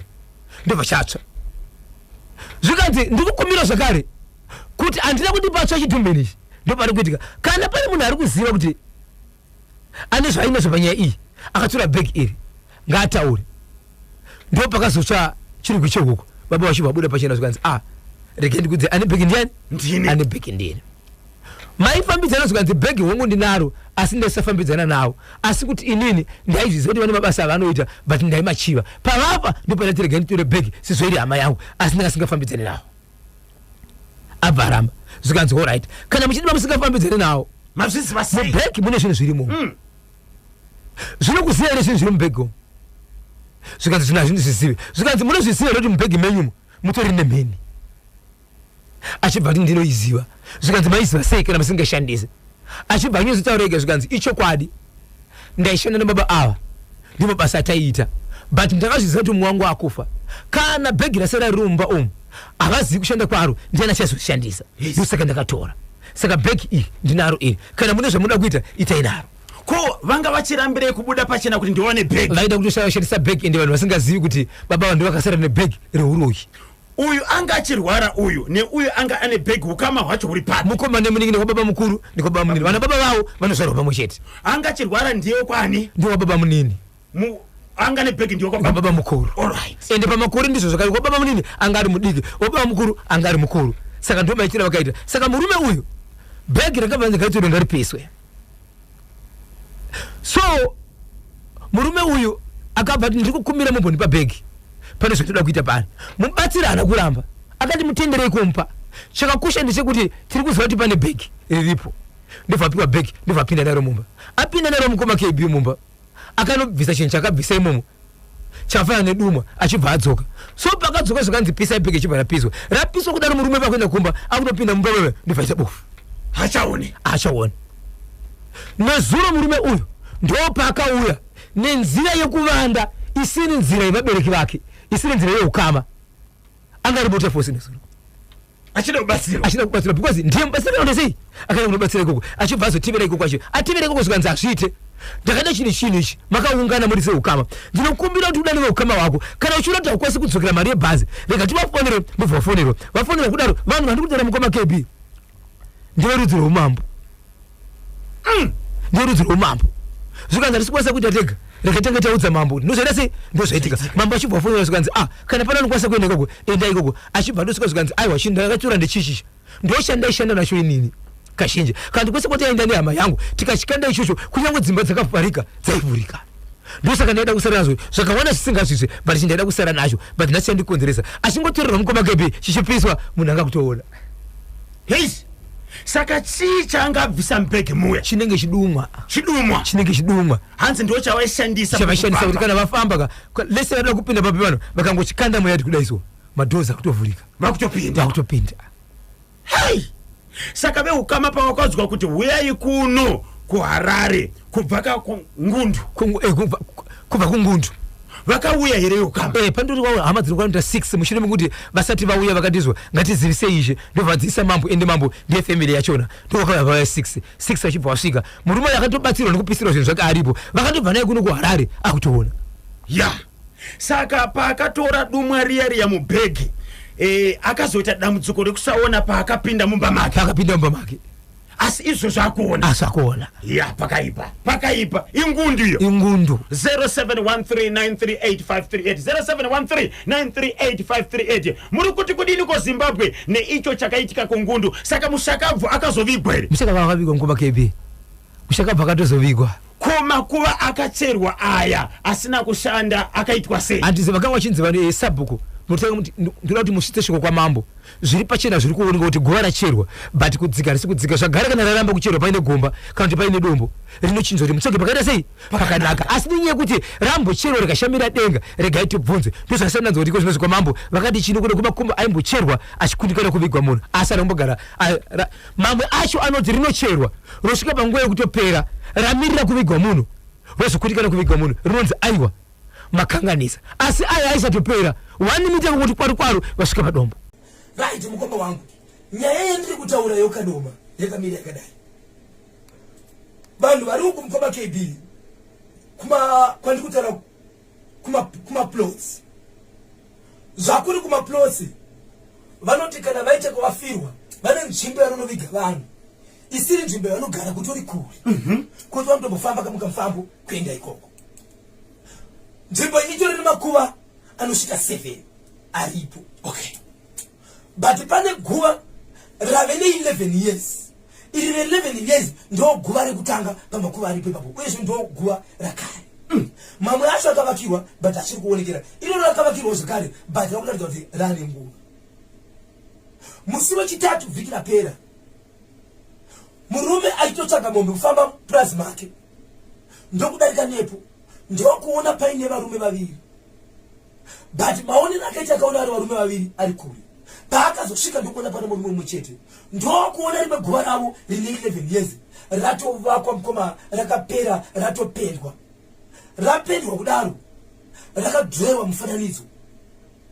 Ndobva chatsva. Zvikanzi ndikukumbira zvakare kuti handina kuti patsva chitumbere ichi, ndopari kuitika. Kana pane munhu ari kuziva kuti ane zvaainazvo panyaya iyi akatora bhegi iri, ngaataure. Ndo pakazotsva chirugu chehuku, baba vachibva vabuda pachena. Zvikanzi ah, regai ndikudze, ane bhegi ndiani? Ndini. Ane bhegi ndini. Maifambidzana? Zvikanzi bhegi hongu ndinaro, asi ndaisafambidzana navo, asi kuti inini ndaizviziva kuti vane mabasa avanoita, but ndaimachiva pavapa, ndopandati regai nditore bhegi sezvo iri hama yangu, asi ndingasingafambidzani navo. Abva aramba. Zvikanzi alright, kana muchiti mamusingafambidzani navo, mazviziva sei? Mubhegi mune zvinhu zvirimo. Zvinokuziva here zvinhu zviri mubhegi umu? Zvikanzi zvinhu hazvindizvizivi. Zvikanzi munozviziva here kuti mubhegi menyumo mutori nemheni? Achibva ati ndinoiziva. Zvikanzi maiziva sei kana musingashandisi? Achibva anyozotaura ega. Zvikanzi ichokwadi, ndaishanda nababa ava, ndimo basa ataiita, but ndakazviziva kuti mumwe wangu akufa, kana bhegi rasara riri mumba umu havazivi kushanda kwaro, ndiani achazoshandisa? Ndosaka ndakatora. Saka bhegi iri ndinaro iri, kana mune zvamunoda kuita itai naro. Ko vanga vachirambirei kubuda pachena kuti ndiwane bhegi? Vaida kutoshandisa bhegi, ende vanhu vasingazivi kuti baba vanhu vakasara nebhegi reuroyi. Uyu anga achirwara uyu neuyu anga ane bhegi, ukama hwacho huri papi? Mukoma nemunin'ina, kwababa mukuru nekwababa munini, vana baba vavo vanozvarwa pamwe chete. Anga achirwara ndiye kwani? Ndiye wababa munini. Anga nebhegi ndiye kwababa baba mukuru. Alright. Ende pamakore ndizvo zvakare, kwababa munini anga ari mudiki, wababa mukuru anga ari mukuru, saka ndo maitiro avakaita. Saka murume uyu bhegi rakabva ngaitorwe ngaripiswe. So murume uyu akabva ati, ndiri kukumbira mumbondipa bhegi, pane zvatoda kuita pano. Mubatsiri haana kuramba, akati mutenderei kumupa. Chakakosha ndechekuti tiri kuziva kuti pane bhegi riripo. Ndobva apiwa bhegi, ndobva apinda naro mumba. Apinda naro mukoma KB mumba, akanobvisa chinhu chakabvisa imomo chafanana nedumwa, achibva adzoka. So pakadzoka zvakanzi pisai bhegi, chibva rapiswa. Rapiswa kudaro, murume pakuenda kumba, akutopinda mumba wewe, ndobva aita bofu. Hachaoni. Achaona. Nezuro murume uyu ndopaakauya nenzira yekuvanda isiri nzira yevabereki vake, isiri nzira yeukama. Anga ari Waterfalls nezuro. Achida kubatsirwa. Achida kubatsirwa because ndiye mubatsiri. Akaenda sei? Akaenda kunobatsira ikoko, achibva azotivera ikoko, acho ativera ikoko, zvikanzi hazviite. Ndakada chinhu chinhu ichi, makaungana muri seukama, ndinokumbira kuti udane veukama hwako. Kana uchiona kuti haukwanisi kudzokera mari yebhazi, rega tivafonere. Ndobva vafonerwa. Vafonerwa kudaro, vanhu vandiri kutaura, mukoma KB, ndeverudzi rweumambo. Nderudzi rweumambo. Zvikanzi hatisi kukwanisa kuita tega, rega tange taudza mambo kuti ndozvaita sei. Ndozvaitika. Mambo achibva afonera, zvikanzi, ah, kana pane anokwanisa kuenda ikoko, enda ikoko. Achibva andosvika, zvikanzi, aiwa, chinhu ndakatora ndechichichi, ndochandaishanda nacho inini kazhinji. Kana kwese kwataienda nehama yangu, tikachikanda ichocho, kunyange dzimba dzakavharika dzaivhurika. Ndosaka ndaida kusara nazvo. Zvakawanda zvisingazvizve, but chindaida kusara nacho, but nhasi chandikonzeresa. Achingotorerwa, mukoma KB, chichipiswa, munhu anga kutoona. Hei, saka chii chaangabvisa mubhegi muya? Chinenge chidumwa. Chidumwa. Chinenge chidumwa. Hanzi ndo chavaishandisa. Chavaishandisa kuti kana vafamba ka lese vada kupinda papi, vanhu vakangochikanda muyadi kudai, so madoors akutovhurika. Vakutopinda. Vakutopinda. Hei, saka veukama pavakaudzwa kuti huyai kuno kuHarare kubva kakungundu, Kubva kungundu. Vakauya here veukama? Pandori wawo hama dziri kuita 6. Mushure mekuti vasati vauya, vakatizwa ngatizivisei ishe, ndobva vadziisa mambo. Ende mambo ndiye family yachona, ndovakauya vauya 6 6. Vachibva vasvika, murume uyu akatobatsirwa nekupisirwa zvinhu zvake aripo. Vakatobva naye kuno kuHarare akutoona. Ya, saka paakatora dumwa riya riya mubhegi, akazoita dambudziko rekusaona paakapinda mumba make. Paakapinda mumba make. Asi izvozvo akuona. Asi akuona. Ya, pakaipa, pakaipa, ingundu iyo. Ingundu. 0713938538, 0713938538. Muri kuti kudini ko Zimbabwe neicho chakaitika kungundu? Saka mushakabvu akazovigwa here? Mushakabvu akavigwa, mukoma KB, mushakabvu akatozovigwa. Ko makuva akacherwa aya asina kushanda akaitwa sei? Handizi vakanga vachinzi vanhu sabhuku munotanga muti ndoda kuti musvitse shoko kwamambo. Zviri pachena, zviri kuoneka kuti guva racherwa, but kudzika harisi kudzika zvagara. Kana raramba kucherwa paine gomba kana kuti paine dombo rinochinja, kuti mutsvage pakaita sei pakanaka. Asi nenyaya yekuti rambocherwa rikashamira denga, regai tibvunze. Ndozvakasananzwa kuti iko zvinozvi kwamambo vakati chino kuda kumakumbo aimbocherwa achikundikana kuvigwa munhu, asi anombogara mamwe acho anoti rinocherwa rosvika panguva yekutopera, ramirira kuvigwa munhu, rozokundikana kuvigwa munhu, rinonzi aiwa, makanganisa. Asi aya aisatopera one mita kungoti kwaru kwaru vasvika padombo. Right, mukoma wangu, nyaya yandiri kutaura yokadoma yakamira yakadai. Vanhu vari uku, mukoma KB, kuma kwandiri kutaura kumaplots, zvakuri kumaplots, vanoti kana vaita kwavafirwa, vane nzvimbo yavanonoviga vanhu isiri nzvimbo yavanogara, kutori kure, kuti vanotombofamba kamukamufambo kuenda ikoko. Nzvimbo iyi itori nemakuva anosvika 7 aripo. But pane guva rave ne11 years. Iri re11 years ndo guva rekutanga pamakuva aripo ipapo, uyezve ndo guva rakare. Mamwe acho akavakirwa but achiri kuonekera. Iroro rakavakirwawo zvekare, but rakuratidza kuti rane nguva. Musi wechitatu vhiki rapera, murume achitotsvaga mombe kufamba purazi make, ndokudarika nepo, ndokuona paine varume vaviri. But maonero akaita, akaona ari varume vaviri ari kure. Paakazosvika, ndokuona pane murume mumwe chete, ndokuona rimwe guva ravo rine 11 years ratovakwa, mukoma, rakapera, ratopendwa. Rapendwa kudaro, rakadhirowewa mufananidzo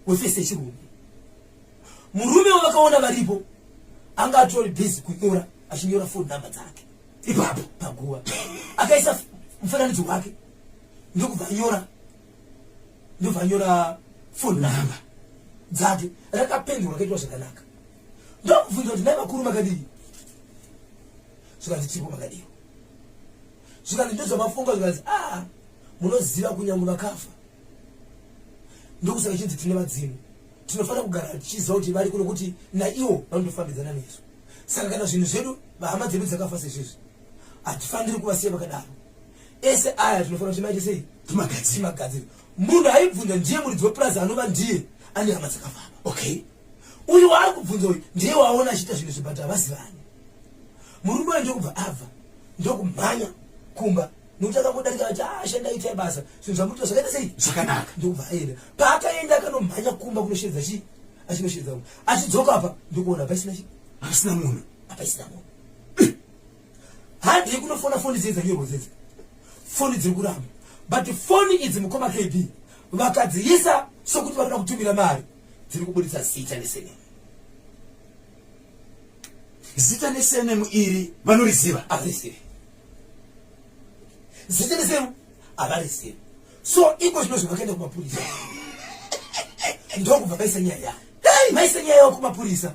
weface yechirume. Murume wavakaona varipo anga atori busy kunyora, achinyora phone number dzake ipapo paguva. Akaisa mufananidzo wake, ndokubva anyora, ndobva anyora phone number. dzake rakapendwa rakaitwa zvakanaka. Ndokubvunza kuti nhai vakuru makadii? Zvikanzi tiripo makadiwa. Zvikanzi ndozvamafunga zvikanzi ah munoziva kunyange vakafa ndokusaka chinzi tine vadzimu tinofanira kugara tichiziva kuti vari kuno kuti naiwo vanotofambidzana nesu saka kana zvinhu zvedu vahama dzedu dzakafa sezvizvi hatifaniri kuvasiya vakadaro ese aya tinofanira kuti maite sei timagadziri munhu aibvunza ndiye muridzi wepurazi anova ndiye ane hama dzakafamba okay uyu waari kubvunza uyu ndiye waona achiita zvinhu zvibhati havazivani murume uyu ndokubva abva ndokumhanya kumba nokuti akangodarika ati ah, shanda itai basa zvinhu zvamuita zvakaita sei zvakanaka ndokubva aenda paakaenda akanomhanya kumba kunosheedza chii achinosheedza kumba achidzoka apa ndokuona hapaisina chii hapasina munhu hapaisina munhu handei kunofona foni dziye dzanyorwa dzedzi foni dziri kuramba but foni idzi mukoma kb vakadziisa sokuti vanoda kutumira mari dziri kuburitsa zita nesenemu zita nesenemu iri vanoriziva avarizivi zita nesenemu havarizivi so iko zvino zvavakaenda kumapurisa ndokubva vaisa nyaya yavo vaisa nyaya yavo kumapurisa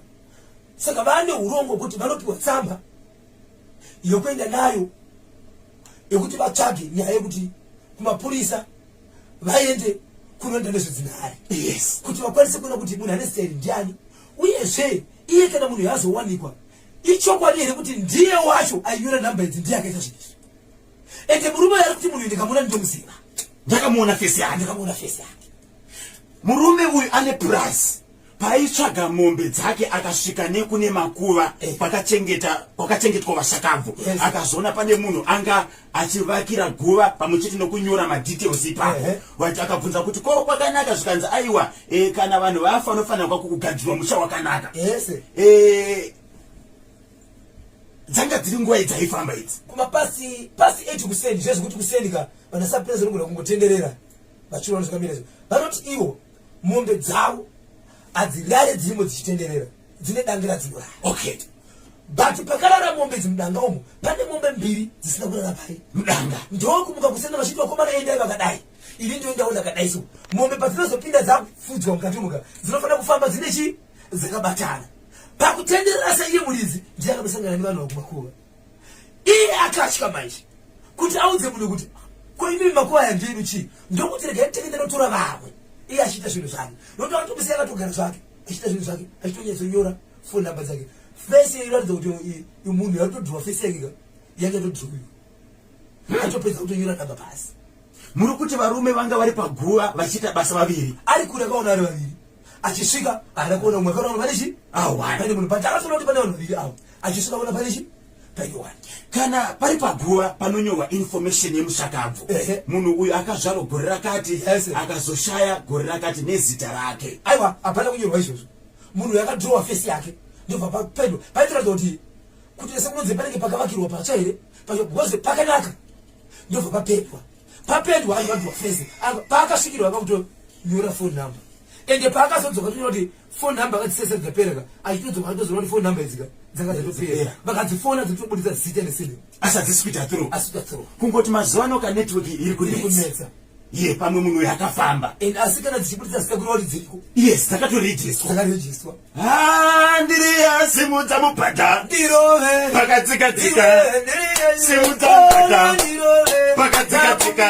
saka vane urongo hwekuti vanopiwa tsamba yokuenda nayo yekuti vatsvage nyaya yekuti kumapurisa vaende kunoenda nezvedzinhare yes. kuti vakwanise kuona kuti munhu ane zita iri ndiani uyezve iye kana munhu yazowanikwa ichokwadi here kuti ndiye wacho ainyora nhamba idzi ndiye akaita zvinhu izvi ende murume ari kuti munhu ndikamuona ndinomuziva ndakamuona fesi yake ndakamuona fesi yake murume uyu ane purazi Paaitsvaga mombe dzake akasvika nekune makuva eh. kwakachengeta kwakachengetwa vashakabvu yes. Akazoona pane munhu anga achivakira guva pamwe chete nokunyora madetails ipapo eh. Vati akabvunza kuti ko kwakanaka zvikanzi aiwa e, kana vanhu vafa vanofanira kugadzirwa musha wakanaka yes. E, dzanga dziri nguva idzaifamba idzi kumapasi pasi 8 kuseni zvezvekuti kuseni ka vanasapurezi vanogona kungotenderera vachiona zvakamira izvo vanoti ivo mombe dzavo hadzirare dzirimo dzichitenderera dzine dange radzinorara okay but pakarara mombe idzi mudanga umo pane mombe mbiri dzisina kurara pai mudanga ndokumuka kusenda vachiti vakomana endai vakadai ini ndoendawo ndakadai so mombe padzinozopinda dzakufudzwa mukati muka dzinofanira kufamba dzine chii dzakabatana pakutenderera saiye muridzi ndiye akatosangana nevanhu vakumakuva iye akatya manje kuti audze munhu kuti ko imimi makuva aya ndeedu chii ndokuti regai tenge ndanotora vamwe iye achiita zvinhu zvake nokuti akatomusiya akatogara zvake achiita zvinhu zvake achitonyatso phone number dzake fesi iratidza kuti munhu yatodhuwa fesi yake ka yanga yatodhuwiwa atopedza kutonyora namba pasi muri kuti varume vanga vari paguva vachiita basa vaviri ari kure akaona ari vaviri achisvika haana kuona umwe akaona pane chi ah, pane munhu but akatoona kuti pane vanhu vaviri avo achisvika kuona pane chi paine one kana pari paguva panonyorwa information yemushakabvu munhu uyu akazvarwa gore rakati akazoshaya gore rakati nezita rake aiwa hapana kunyorwa izvozvo munhu uyu akadhirowa fesi yake ndobva papedwa paitoratidza kuti kuti sekunonzi panenge pakavakirwa patsva here because pakanaka ndobva papedwa papedwa anhu vabva fese paakasvikirwa akakutonyora phone number ende paakazodzoka tonyora kuti phone number akadzisese dzapereka achitodzoka achitozoona kuti phone number idzika dzanga dzatopera vakadzifona dzitobuditsa zita nesini asi hadzisi kuita through asi kuita through kungoti mazuva ano ka network iri kunetsa ye pamwe munhu uyu akafamba and asi kana dzichibuditsa zita kureva kuti dziriko yes dzakatorejiswa dzakarejiswa Andiriya simudza mubhadha ndirove pakatsika tsika simudza mubhadha pakatsika tsika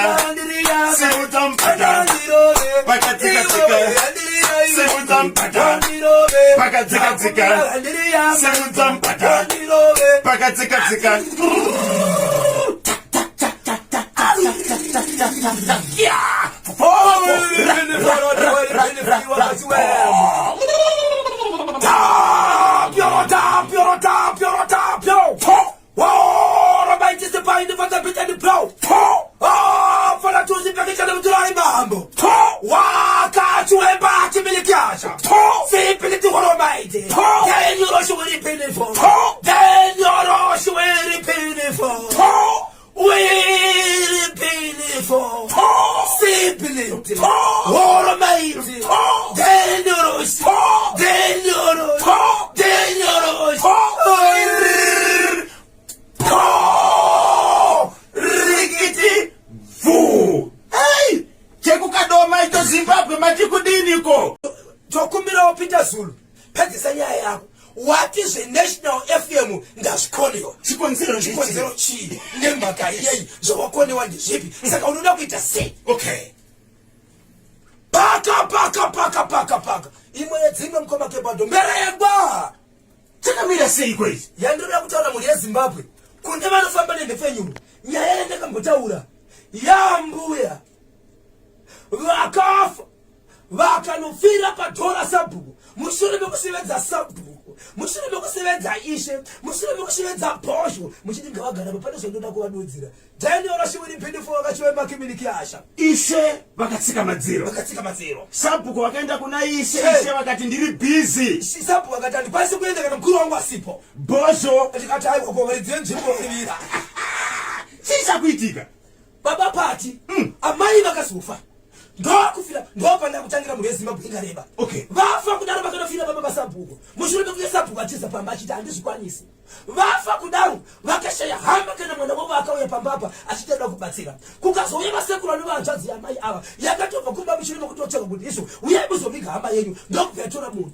simudza mubhadha pakatsika tsika simudza mubhadha pakatsika tsika simudza mubhadha pakatsika tsika Rikiti bvu. Hey, chekukadoma icho Zimbabwe mati kudiniko? Tokumbira Pedzisa nyaya yako. Wati zveNational FM ndazvikonewa. Chikonzero Chikonzero chii? Nemhaka yei? Zvawakonewa ndezvipi? Saka unoda kuita sei? Okay. Paka paka paka paka paka. Imwe yedzimwe mukoma Kebado mberegwa. Chakamira seiko ichi? Yandinoda kutaura mhuri yeZimbabwe kune vanofamba nenhepfenyuro nyaya yandakambotaura yambuya vakafa vakanofira padhora sabhuku mushure mekushevedza sabhuku mushure mekushevedza ishe mushure mekushevedza bhozho muchiti ngavagarapo pane zvandoda kuvadudzira Daniel Rashiwiri Mpindifo vakachiva makiminiki asha. Ishe vakatsika madziro. Vakatsika madziro. Sabhuku vakaenda kuna Ishe, hey. Ishe vakati ndiri busy. Sabhuku vakati handikwanisi kuenda kana mukuru wangu asipo. Bhozho. Ndikati aiwa ko varidzi venzvimbo varivira. Chii chakuitika? Baba Pati, Amai vakazofa. Ndokufira ndopanda kutangira mhuri yeZimbabwe ingareba. Okay. Vafa kudaro vakanofira baba vasabhuku. Mushure mekunge sabhuku atiza pamba achiti handizvikwanisi. Vafa kudaro vakashaya hama kana mwana wavo akauya pamba apa achiti anoda kubatsira. Kukazouya vasekuru vanova hanzvadzi yamai ava yakatobva kumba mushure mekutotsvaka kuti isu uyai muzoviga hama yenyu ndokubva yatora munhu.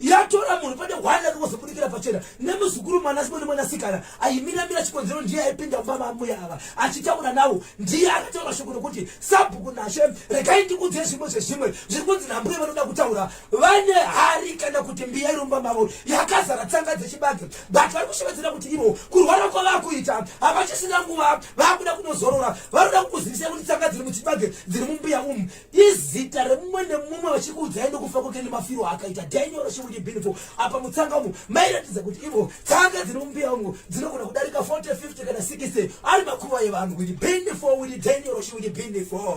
Yatora munhu pane hwani akangozobudikira pachena nemuzukuru mwana nemwanasikana aimiramira chikonzero ndiye aipinda mumba mambuya ava achitaura navo ndiye akataura shoko rokuti sabhuku nashe regai ndikuudzei zvimwe zvezvimwe zviri kunzi nambuya vanoda kutaura vane hari kana kuti mbiya iri mumba mavo yakazara tsanga dzechibage but vari kushevedzera kuti ivo kurwara kwavakuita havachisina nguva vakuda kunozorora vanoda kukuzivisai kuti tsanga dziri muchibage dziri mumbiya umu izita remumwe nemumwe vachikuudzai nekufa kwake nemafiro aakaita daniel rashiwiki binfo apa mutsanga umu mairatidza kuti ivo tsanga dziri mumbiya umu dzinogona kudarika 40 50 kana 60 ari makuva evanhu kuti binfo witi daniel rashiwiki binfo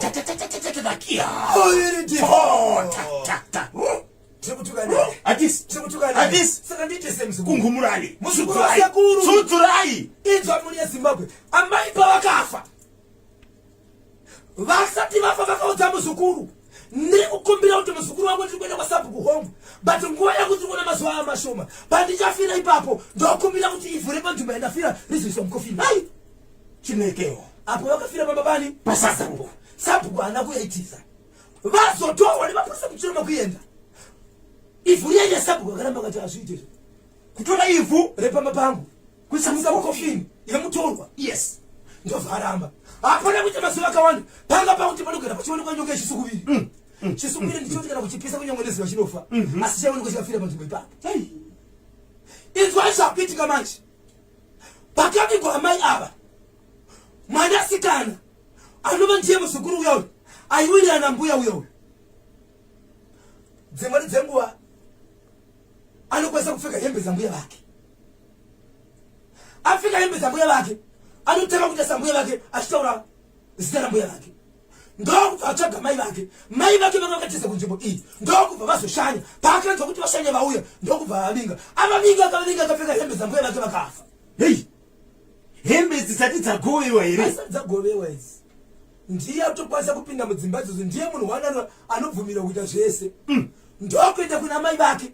Sudzurai inzwa mhuri yeZimbabwe amai pavakafa Vasati vafa vakaudza muzukuru, ndiri kukumbira kuti muzukuru wangu ndiri kuenda kwasabhuku hongu, but nguva yangu ndiri kuona mazuva aya mashoma. Pandichafira ipapo ndokumbira kuti ivhu repanzvimbo yandafira rizoiswa mukofini. Ai, chinekewo apo vakafira pamba pani pasabhuku. Sabhuku haana kuyaitiza, vazotorwa nemapurisa kuchiroma kuenda ivhu riya yasabhuku akaramba akati hazviite izvo kutora ivhu repamba pangu kuisa mukofini yemutorwa. Yes, ndobva aramba. Hapana kuita mazuva akawanda panga pakuti panogara pachionekwa nyoka yechisukuviri. Chisukuviri ndichoti kana kuchipisa kunyange nezuva chinofa, asi chaionekwa chikafira panzvimbo ipapo. Inzwai zvakuitika manje. Pakavigwa amai ava, mwanasikana anova ndiye muzukuru uya uyu aiwirirana mbuya uya uyu, dzimweni dzenguva anokwanisa kupfeka hembe dzambuya vake. Apfeka hembe dzambuya vake anotanga kuita sambuya vake achitaura zita rambuya vake, ndokubva atsvaga mai vake. Mai vake vanga vakatiza kunzvimbo iyi, ndokubva vazoshanya. Paakanzwa kuti vashanya vauya, ndokubva avavinga. Avavinga akavavinga akapfeka hembe dzambuya vake vakafa. Hei, hembe dzisati dzagovewa here? Asati dzagovewa idzi. Ndiye atokwanisa kupinda mudzimba idzodzo, ndiye munhu wanano anobvumirwa kuita zvese. Ndokuenda kuna mai vake,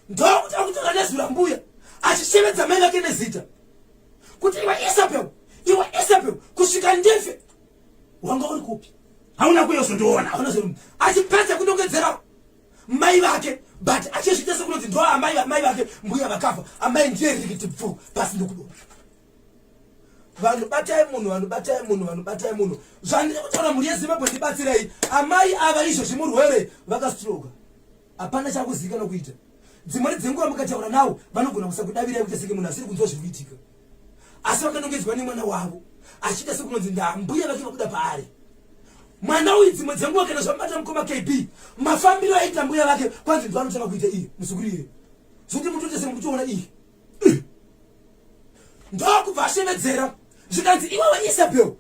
ndokutanga kutaura nezwi rambuya achishevedza mai vake nezita kuti iwe Isabel, iwe Isabel, kusvika ndife wanga uri kupi? Hauna kuyozondiona. Hauna zero. Achipedza kunongedzera mai vake but achizviita sekunonzi ndo amai vamai vake mbuya vakafa, amai ndiye rikiti pfu pasi ndokudona. Vanhu batai munhu, vanhu batai munhu, vanhu batai munhu. Zvandiri kutaura mhuri yeZimbabwe ndibatsirei. Amai ava izvozvi murwere vakastroka, hapana chakuzivikanwa kuita. Dzimweni dzenguva mukataura navo vanogona kusakudavirai kuita senge munhu asiri kunzwa zviri kuitika, asi vakanongedzwa nemwana wavo achiita sekunonzi ndambuya vake vabuda paari. Mwana uyu dzimwe dzenguva kana zvamubata mukoma KB, mafambiro aita mbuya vake kwanzi ndo anotanga kuita iye muzukuru iye, zvokuti mutoita semukutoona iye ndokubva ashevedzera zvikanzi iwewe Isabel,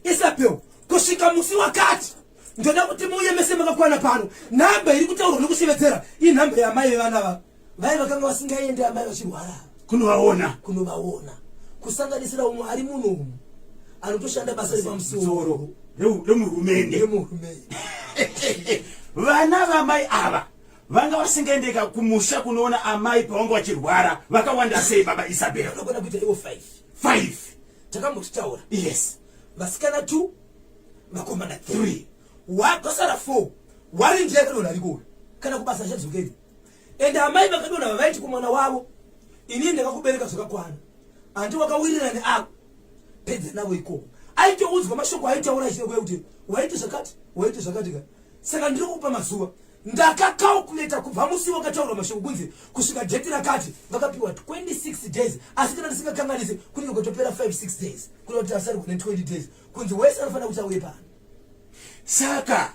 Isabel, kusvika musi wakati ndoda kuti muuye mese makakwana pano. Nhamba iri kutaurwa nekushevedzera inhamba yamai vevana va vai vakanga vasingaendi amai vachirwara kunovaona, kunovaona, kusanganisira umwe ari muno umu anotoshanda basa repamusoro remuhurumende. Remuhurumende. Vana vamai ava vanga vasingaendeka kumusha kunoona amai pavanga vachirwara vakawanda sei baba Isabel? Vanogona kuita ivo 5. 5 takambozvitaura. Yes. Vasikana 2, vakomana 3, wakosara 4. Wari ndiye akadonha ariko uyu, kana kubasa achadzokeri. Ende amai vakadonha vavaiti kumwana wavo, inini ndakakubereka zvakakwana, handi wakawirirana neavo, pedza navo ikoko. Aitoudzwa mashoko aitaura achirekuya kuti waiti zvakati, waiti zvakati ka. Saka ndiri kukupa mazuva. Ndakacalculata kubva musi wakataurwa mashoko kunzi kusvika date rakati vakapiwa 26 days, asi kana ndisingakanganisi kunenge kwatopera 5 6 days, kureva kuti asarigwa ne 20 days kunzi wese anofanira kuti auye pano. Saka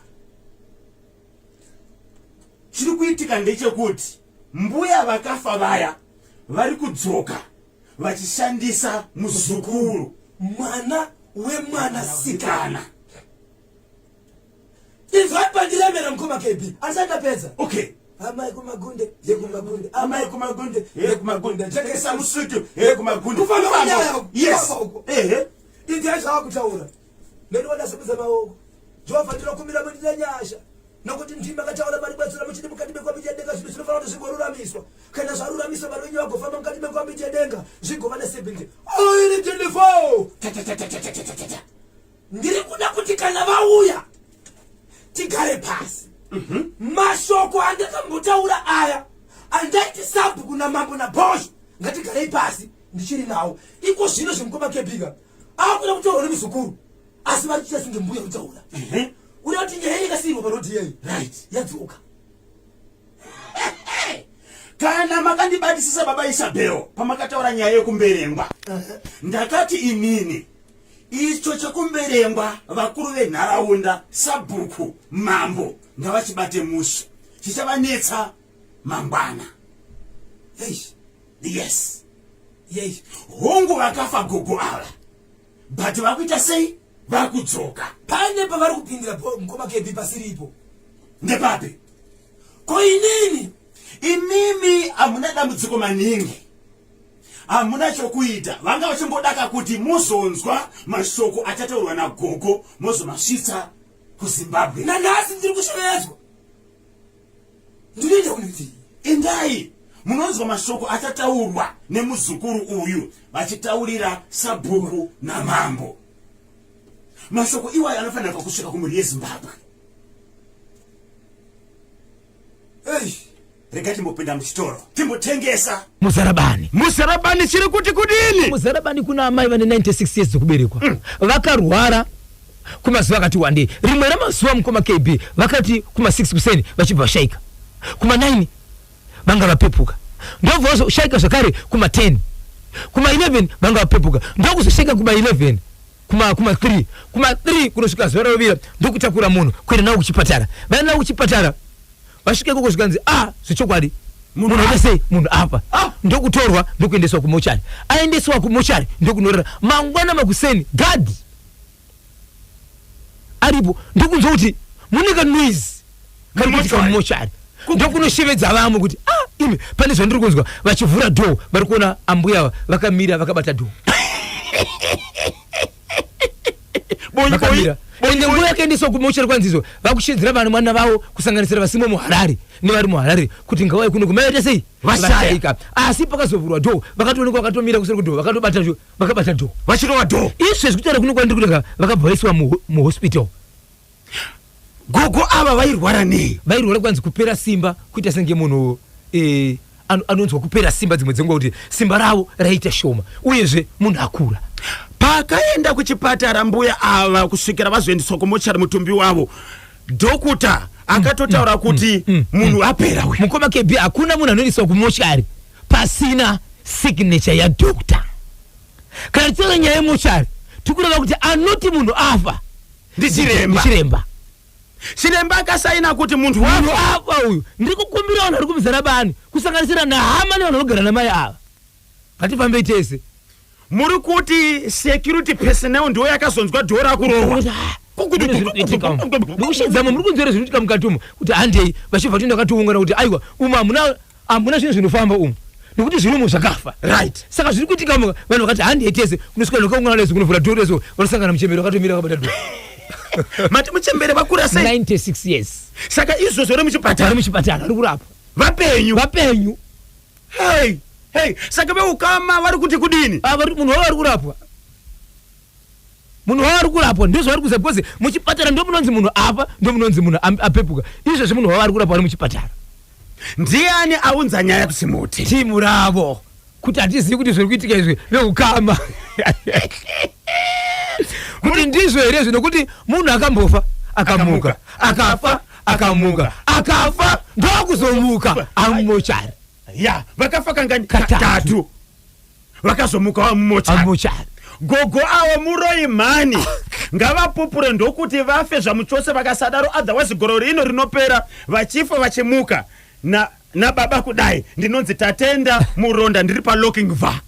chiri kuitika ndechekuti mbuya vakafa vaya vari kudzoka vachishandisa muzukuru, mwana wemwanasikana. Inzwai pandiremera mukoma KB, andisati ndapedza. Okay. Amai kumagunde, yekumagunde, amai kumagunde, yekumagunde, jekesa musutu, yekumagunde. Kufamba kwenyaya uku. Yes. Ehe. Inzwai zvavakutaura. Neni wadasimudza maoko. Jehovha ndinokumbira mundine nyasha. Nokuti ndimi makataura mari batsira muchiti mukati mekwamiti yedenga zvinhu zvinofanira kuti zvigoruramiswa. Kana zvaruramiswa mari venyu vagofamba mukati mekwamiti yedenga zvigova ne70. Oiri 24. Ta ta ta ta ta ta ta ta. Ndiri kuda kuti kana vauya tigare pasi. Mashoko andakambotaura aya andaiti sabhuku namambo nabhozho ngatigarei pasi ndichiri nawo. Iko zvino zvemukoma Kebika akuda kutaurwa nemuzukuru asi vari kuita senge mbuya kutaura. Uda kuti nyaya yakasiirwa parodi iyeyi Right. yadzoka. Kana makandibatisisa baba Isabel pamakataura nyaya yekumberengwa, ndakati inini icho chekumberengwa vakuru venharaunda, sabhuku, mambo ngavachibate mushe, chichavanetsa mangwana. Eish. Yes. Yes. Hongu vakafa gogo ava, but vakuita sei? Vakudzoka. Pane pavari kupindira mukoma KB pasiripo. Ndepapi? Ko inini? Imimi hamuna dambudziko maningi, hamuna chokuita. Vanga vachingodaka kuti muzonzwa mashoko achataurwa nagogo mozomasvitsa kuZimbabwe. Nanhasi ndiri kushevedzwa, ndinoenda kunoitii? Endai munonzwa mashoko achataurwa nemuzukuru uyu vachitaurira sabhuku namambo. Mashoko iwayo anofanira kusvika kumhuri yeZimbabwe. Eish. Rega timbopinda muchitoro timbotengesa. Muzarabani. Muzarabani chiri kuti kudini? Muzarabani kuna amai vane 96 years dzekuberekwa vakarwara kumazuva akati wandei. Rimwe ramazuva mukoma KB vakati kuma 6 kuseni vachibva vashaika. Kuma 9 vanga vapepuka. Ndobva vazoshaika zvakare kuma 10. Kuma 11 vanga vapepuka. Ndokuzoshaika kuma 11 kuma kuma 3 kuma 3 kunosvika zuva rovira ndokutakura munhu kuenda nawo kuchipatara. Vaenda nawo kuchipatara vasvika ikoko zvikanzi ah zvechokwadi munhu aita sei munhu afa ah. Ndokutorwa ndokuendeswa kumochari, aendeswa kumochari ndokunorara. Mangwana makuseni guard aripo ndokunzwa kuti mune ka noise kari kuitika mumochari, ndokunoshevedza vamwe kuti ah imi pane zvandiri kunzwa. Vachivhura door vari kuona ambuya vakamira vakabata door. Vakamira. Ende nguva yakaendeswa kumochari kwanzizo vakushedzera vanhu mwana vavo kusanganisira vasimo muHarare nevari muHarare kuti ngavauye kuno kumaita sei vashaika. Asi pakazovhurwa door vakatoonekwa vakatomira kuseri kudhoo vakatobata vakabata door vachirova door. Izvezvi kutaura kuno kwandiri kuita vakabva vaiswa muhospital. Gogo ava vairwara nei? Vairwara kwanzi kupera simba, kuita senge munhu eh, anonzwa kupera simba dzimwe dzenguva kuti simba ravo raita shoma, uyezve munhu akura. Paakaenda kuchipatara mbuya ava kusvikira vazoendeswa kumochari mutumbi wavo, dhokuta akatotaura kuti munhu apera uyu. Mukoma KB, hakuna munhu anoendeswa kumochari pasina signature yadoctor. Kana tichitaura nyaya yemochari tikureva kuti anoti munhu afa Ndichiremba. Ndichiremba. Chiremba akasaina kuti munhu Munhu afa uyu. Ndiri kukumbira vanhu vari kuMuzarabani kusanganisira nahama nevanhu vanogara namai ava. Ngatifambei tese. Muri kuti security personnel ndiwo yakazonzwa dhoo rakurohwa. Ndikushedzamo muri kunzwa here zviri kuitika mukati umu kuti handei vachibva toenda vakatoungana kuti aiwa umu hamuna hamuna zvinhu zvinofamba umu nekuti zviri umu zvakafa. Right. Saka zviri kuitika umu vanhu vakati handei tese kunosvika vakaungana lezo kunovhura dhoo rezo vanosangana muchembere vakatomira vakabata dhoo. Mati muchembere vakura sei? 96 years. Saka izvozvo vari muchipatara. Vari muchipatara vari kurapwa. Vapenyu. Vapenyu. Hey, hey, saka veukama vari kuti kudini? Ah, vari munhu wavo ari kurapwa. Munhu wavo ari kurapwa ndozvavari kuziva because muchipatara ndo munonzi munhu afa ndo munonzi munhu apepuka. Izvezvi munhu wavo ari kurapwa ari muchipatara. Ndiani aunza nyaya kuchimuti? Timu ravo kuti hatizivi kuti zviri kuitika izvi veukama kuti ndizvo here izvi, nokuti munhu akambofa akamuka, akafa akamuka, akafa ndokuzomuka amumochari. Ya, vakafa kangani? Katatu. Katatu. Vakazomuka vamumochari. Amumochari. Gogo avo muroyi mhani, ngavapupure ndokuti vafe zvamuchose, vakasadaro otherwise gore rino rinopera vachifa vachimuka na nababa. Kudai ndinonzi Tatenda Muronda, ndiri paLocking va.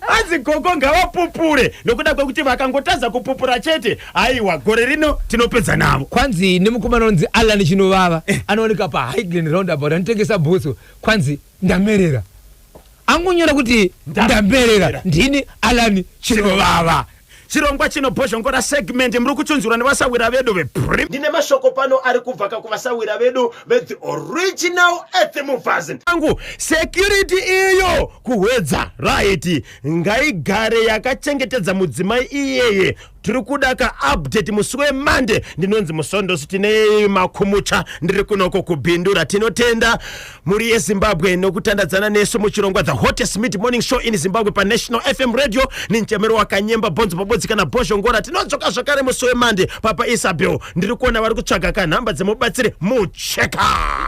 Anzi gogo ngavapupure nokuda kwekuti vakangotadza kupupura chete, aiwa, gore rino tinopedza navo. Kwanzi nemukomana unonzi Alan Chinovava, anooneka paHighland Roundabout, anotengesa bhutsu. Kwanzi ndamerera, angonyora kuti ndamerera, ndini Alan Chinovava. Chirongwa chino Bhozhongora segment muri kuchunzurwa nevasawira vedu veprim. Ndine mashoko pano ari kubva kakuvasawira vedu veThe Original Earth Movers. Angu security iyo kuHwedza, right, ngaigare yakachengetedza mudzimai iyeye. Tiri kuda ka update musi weMande. Ndinonzi Musondosi, tine makumucha, ndiri kunoko kuBindura. Tinotenda mhuri yeZimbabwe nokutandadzana nesu muchirongwa the hottest mid morning show in Zimbabwe paNational FM Radio. Ninchemero Wakanyemba, bhonzo pabodzi kana Bhozhongora. Tinodzoka zvakare musi weMande. Papa Isabel, ndiri kuona vari kutsvaga kanhamba dzemubatsiri mucheka.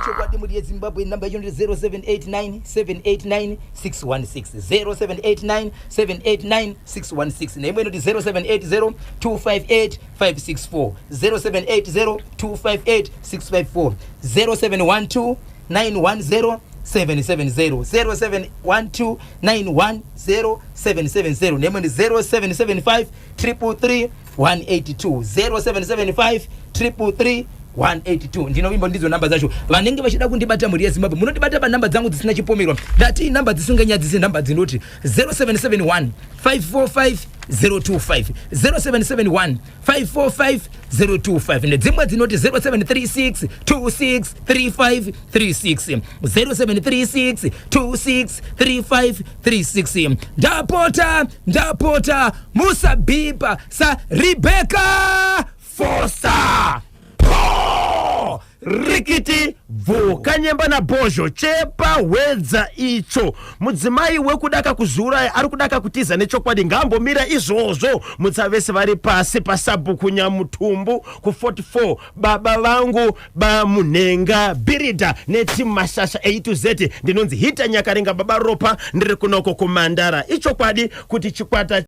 Chokwadi, mhuri yeZimbabwe, namba yacho ndi 0789 789 616, 0789 789 616. Neimwe inoti 0780 258 564, 0780 258 654, 0712 910 770, 0712 910 770. Neimwe ndi 0775 333 182, 0775 333 182. Ndinovimba ndidzo namba dzacho. Vanenge vachida kundibata, mhuri yeZimbabwe, munondibata panhamba dzangu dzisina chipomerwa. Ndati namba dzisinganyadzisi, namba dzinoti 0771 545 025, 0771 545 025. Nedzimwe dzinoti 0736 26 35 36, 0736 26 35 36. Ndapota, ndapota, musabhipa saRebecca Foster. Po rikiti bvu Kanyemba naBhozho chepaHwedza icho. Mudzimai wekudaka kuzviuraya ari kudaka kutiza nechokwadi, ngaambomira izvozvo. Mutsa vese vari pasi pasabhuku Nyamutumbu ku44, baba vangu baMunhenga Bhiridha netimu Mashasha A to Z. Ndinonzi Hita Nyakaringa, Baba Ropa, ndiri kunoko kuMandara. Ichokwadi kuti chikwata